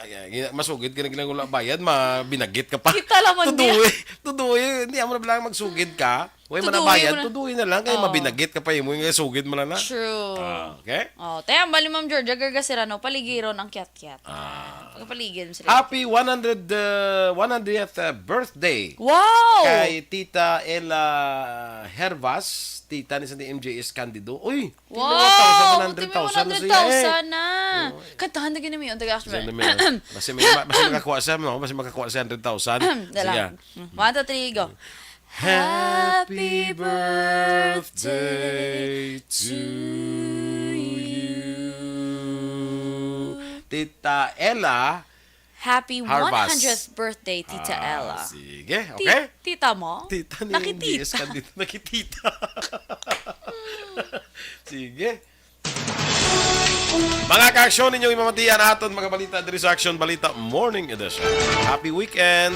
masugid ka na ginagula bayad, mabinagit ka pa. Kita lang man Tuduy, tuduy, hindi amo na lang magsugid ka. Way man Tuduy nabayad, mo na. Tuduy na lang, kay Oo. Mabinagit ka pa, imo nga sugid mo lang na. True. Ah, okay? Oh, tayo, bali, Ma'am Georgia Gargasirano, paligiron ang kiat-kiat. Ah. Pagpaligid mo sila. Happy one hundred, uh, one hundredth, uh, birthday Wow! Kay Tita Ella Hervas, tita ni sa ni M J S Candido. Uy, Wow! Timo one hundred thousand na siya, eh. One hundred thousand na. Oo. Kantahan na gini mo yun, taga Sa Action. Ano mo yun? Basta may, basta makakuha siya, no? Basta makakuha siya hundred thousand. Dala. Sige. Mm. One, two, three, go. Happy birthday to you, Tita Ella. Happy Harvas. One hundredth birthday, Tita Ah, Ella. Sige, Ti-, okay? Tita mo? Tita ni Nakitita. M D S Candido. Nakitita. Sige. Mga ka-aksyon, ninyo imamatian aton mga balita diri sa Action Balita Morning Edition. Happy weekend!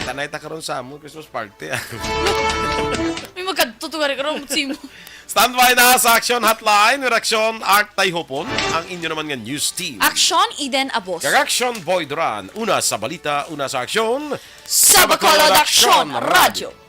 Tanay ta karon sa among Christmas party. May magkadto to gari karon, simo. Standby na sa Action Hotline, reaksyon, Art Tayhopon, ang inyo naman nga news team. Action, Eden Abos. Kag Action, Boy Duran. Una sa balita, una sa aksyon. Sa Bacolod Action Radio.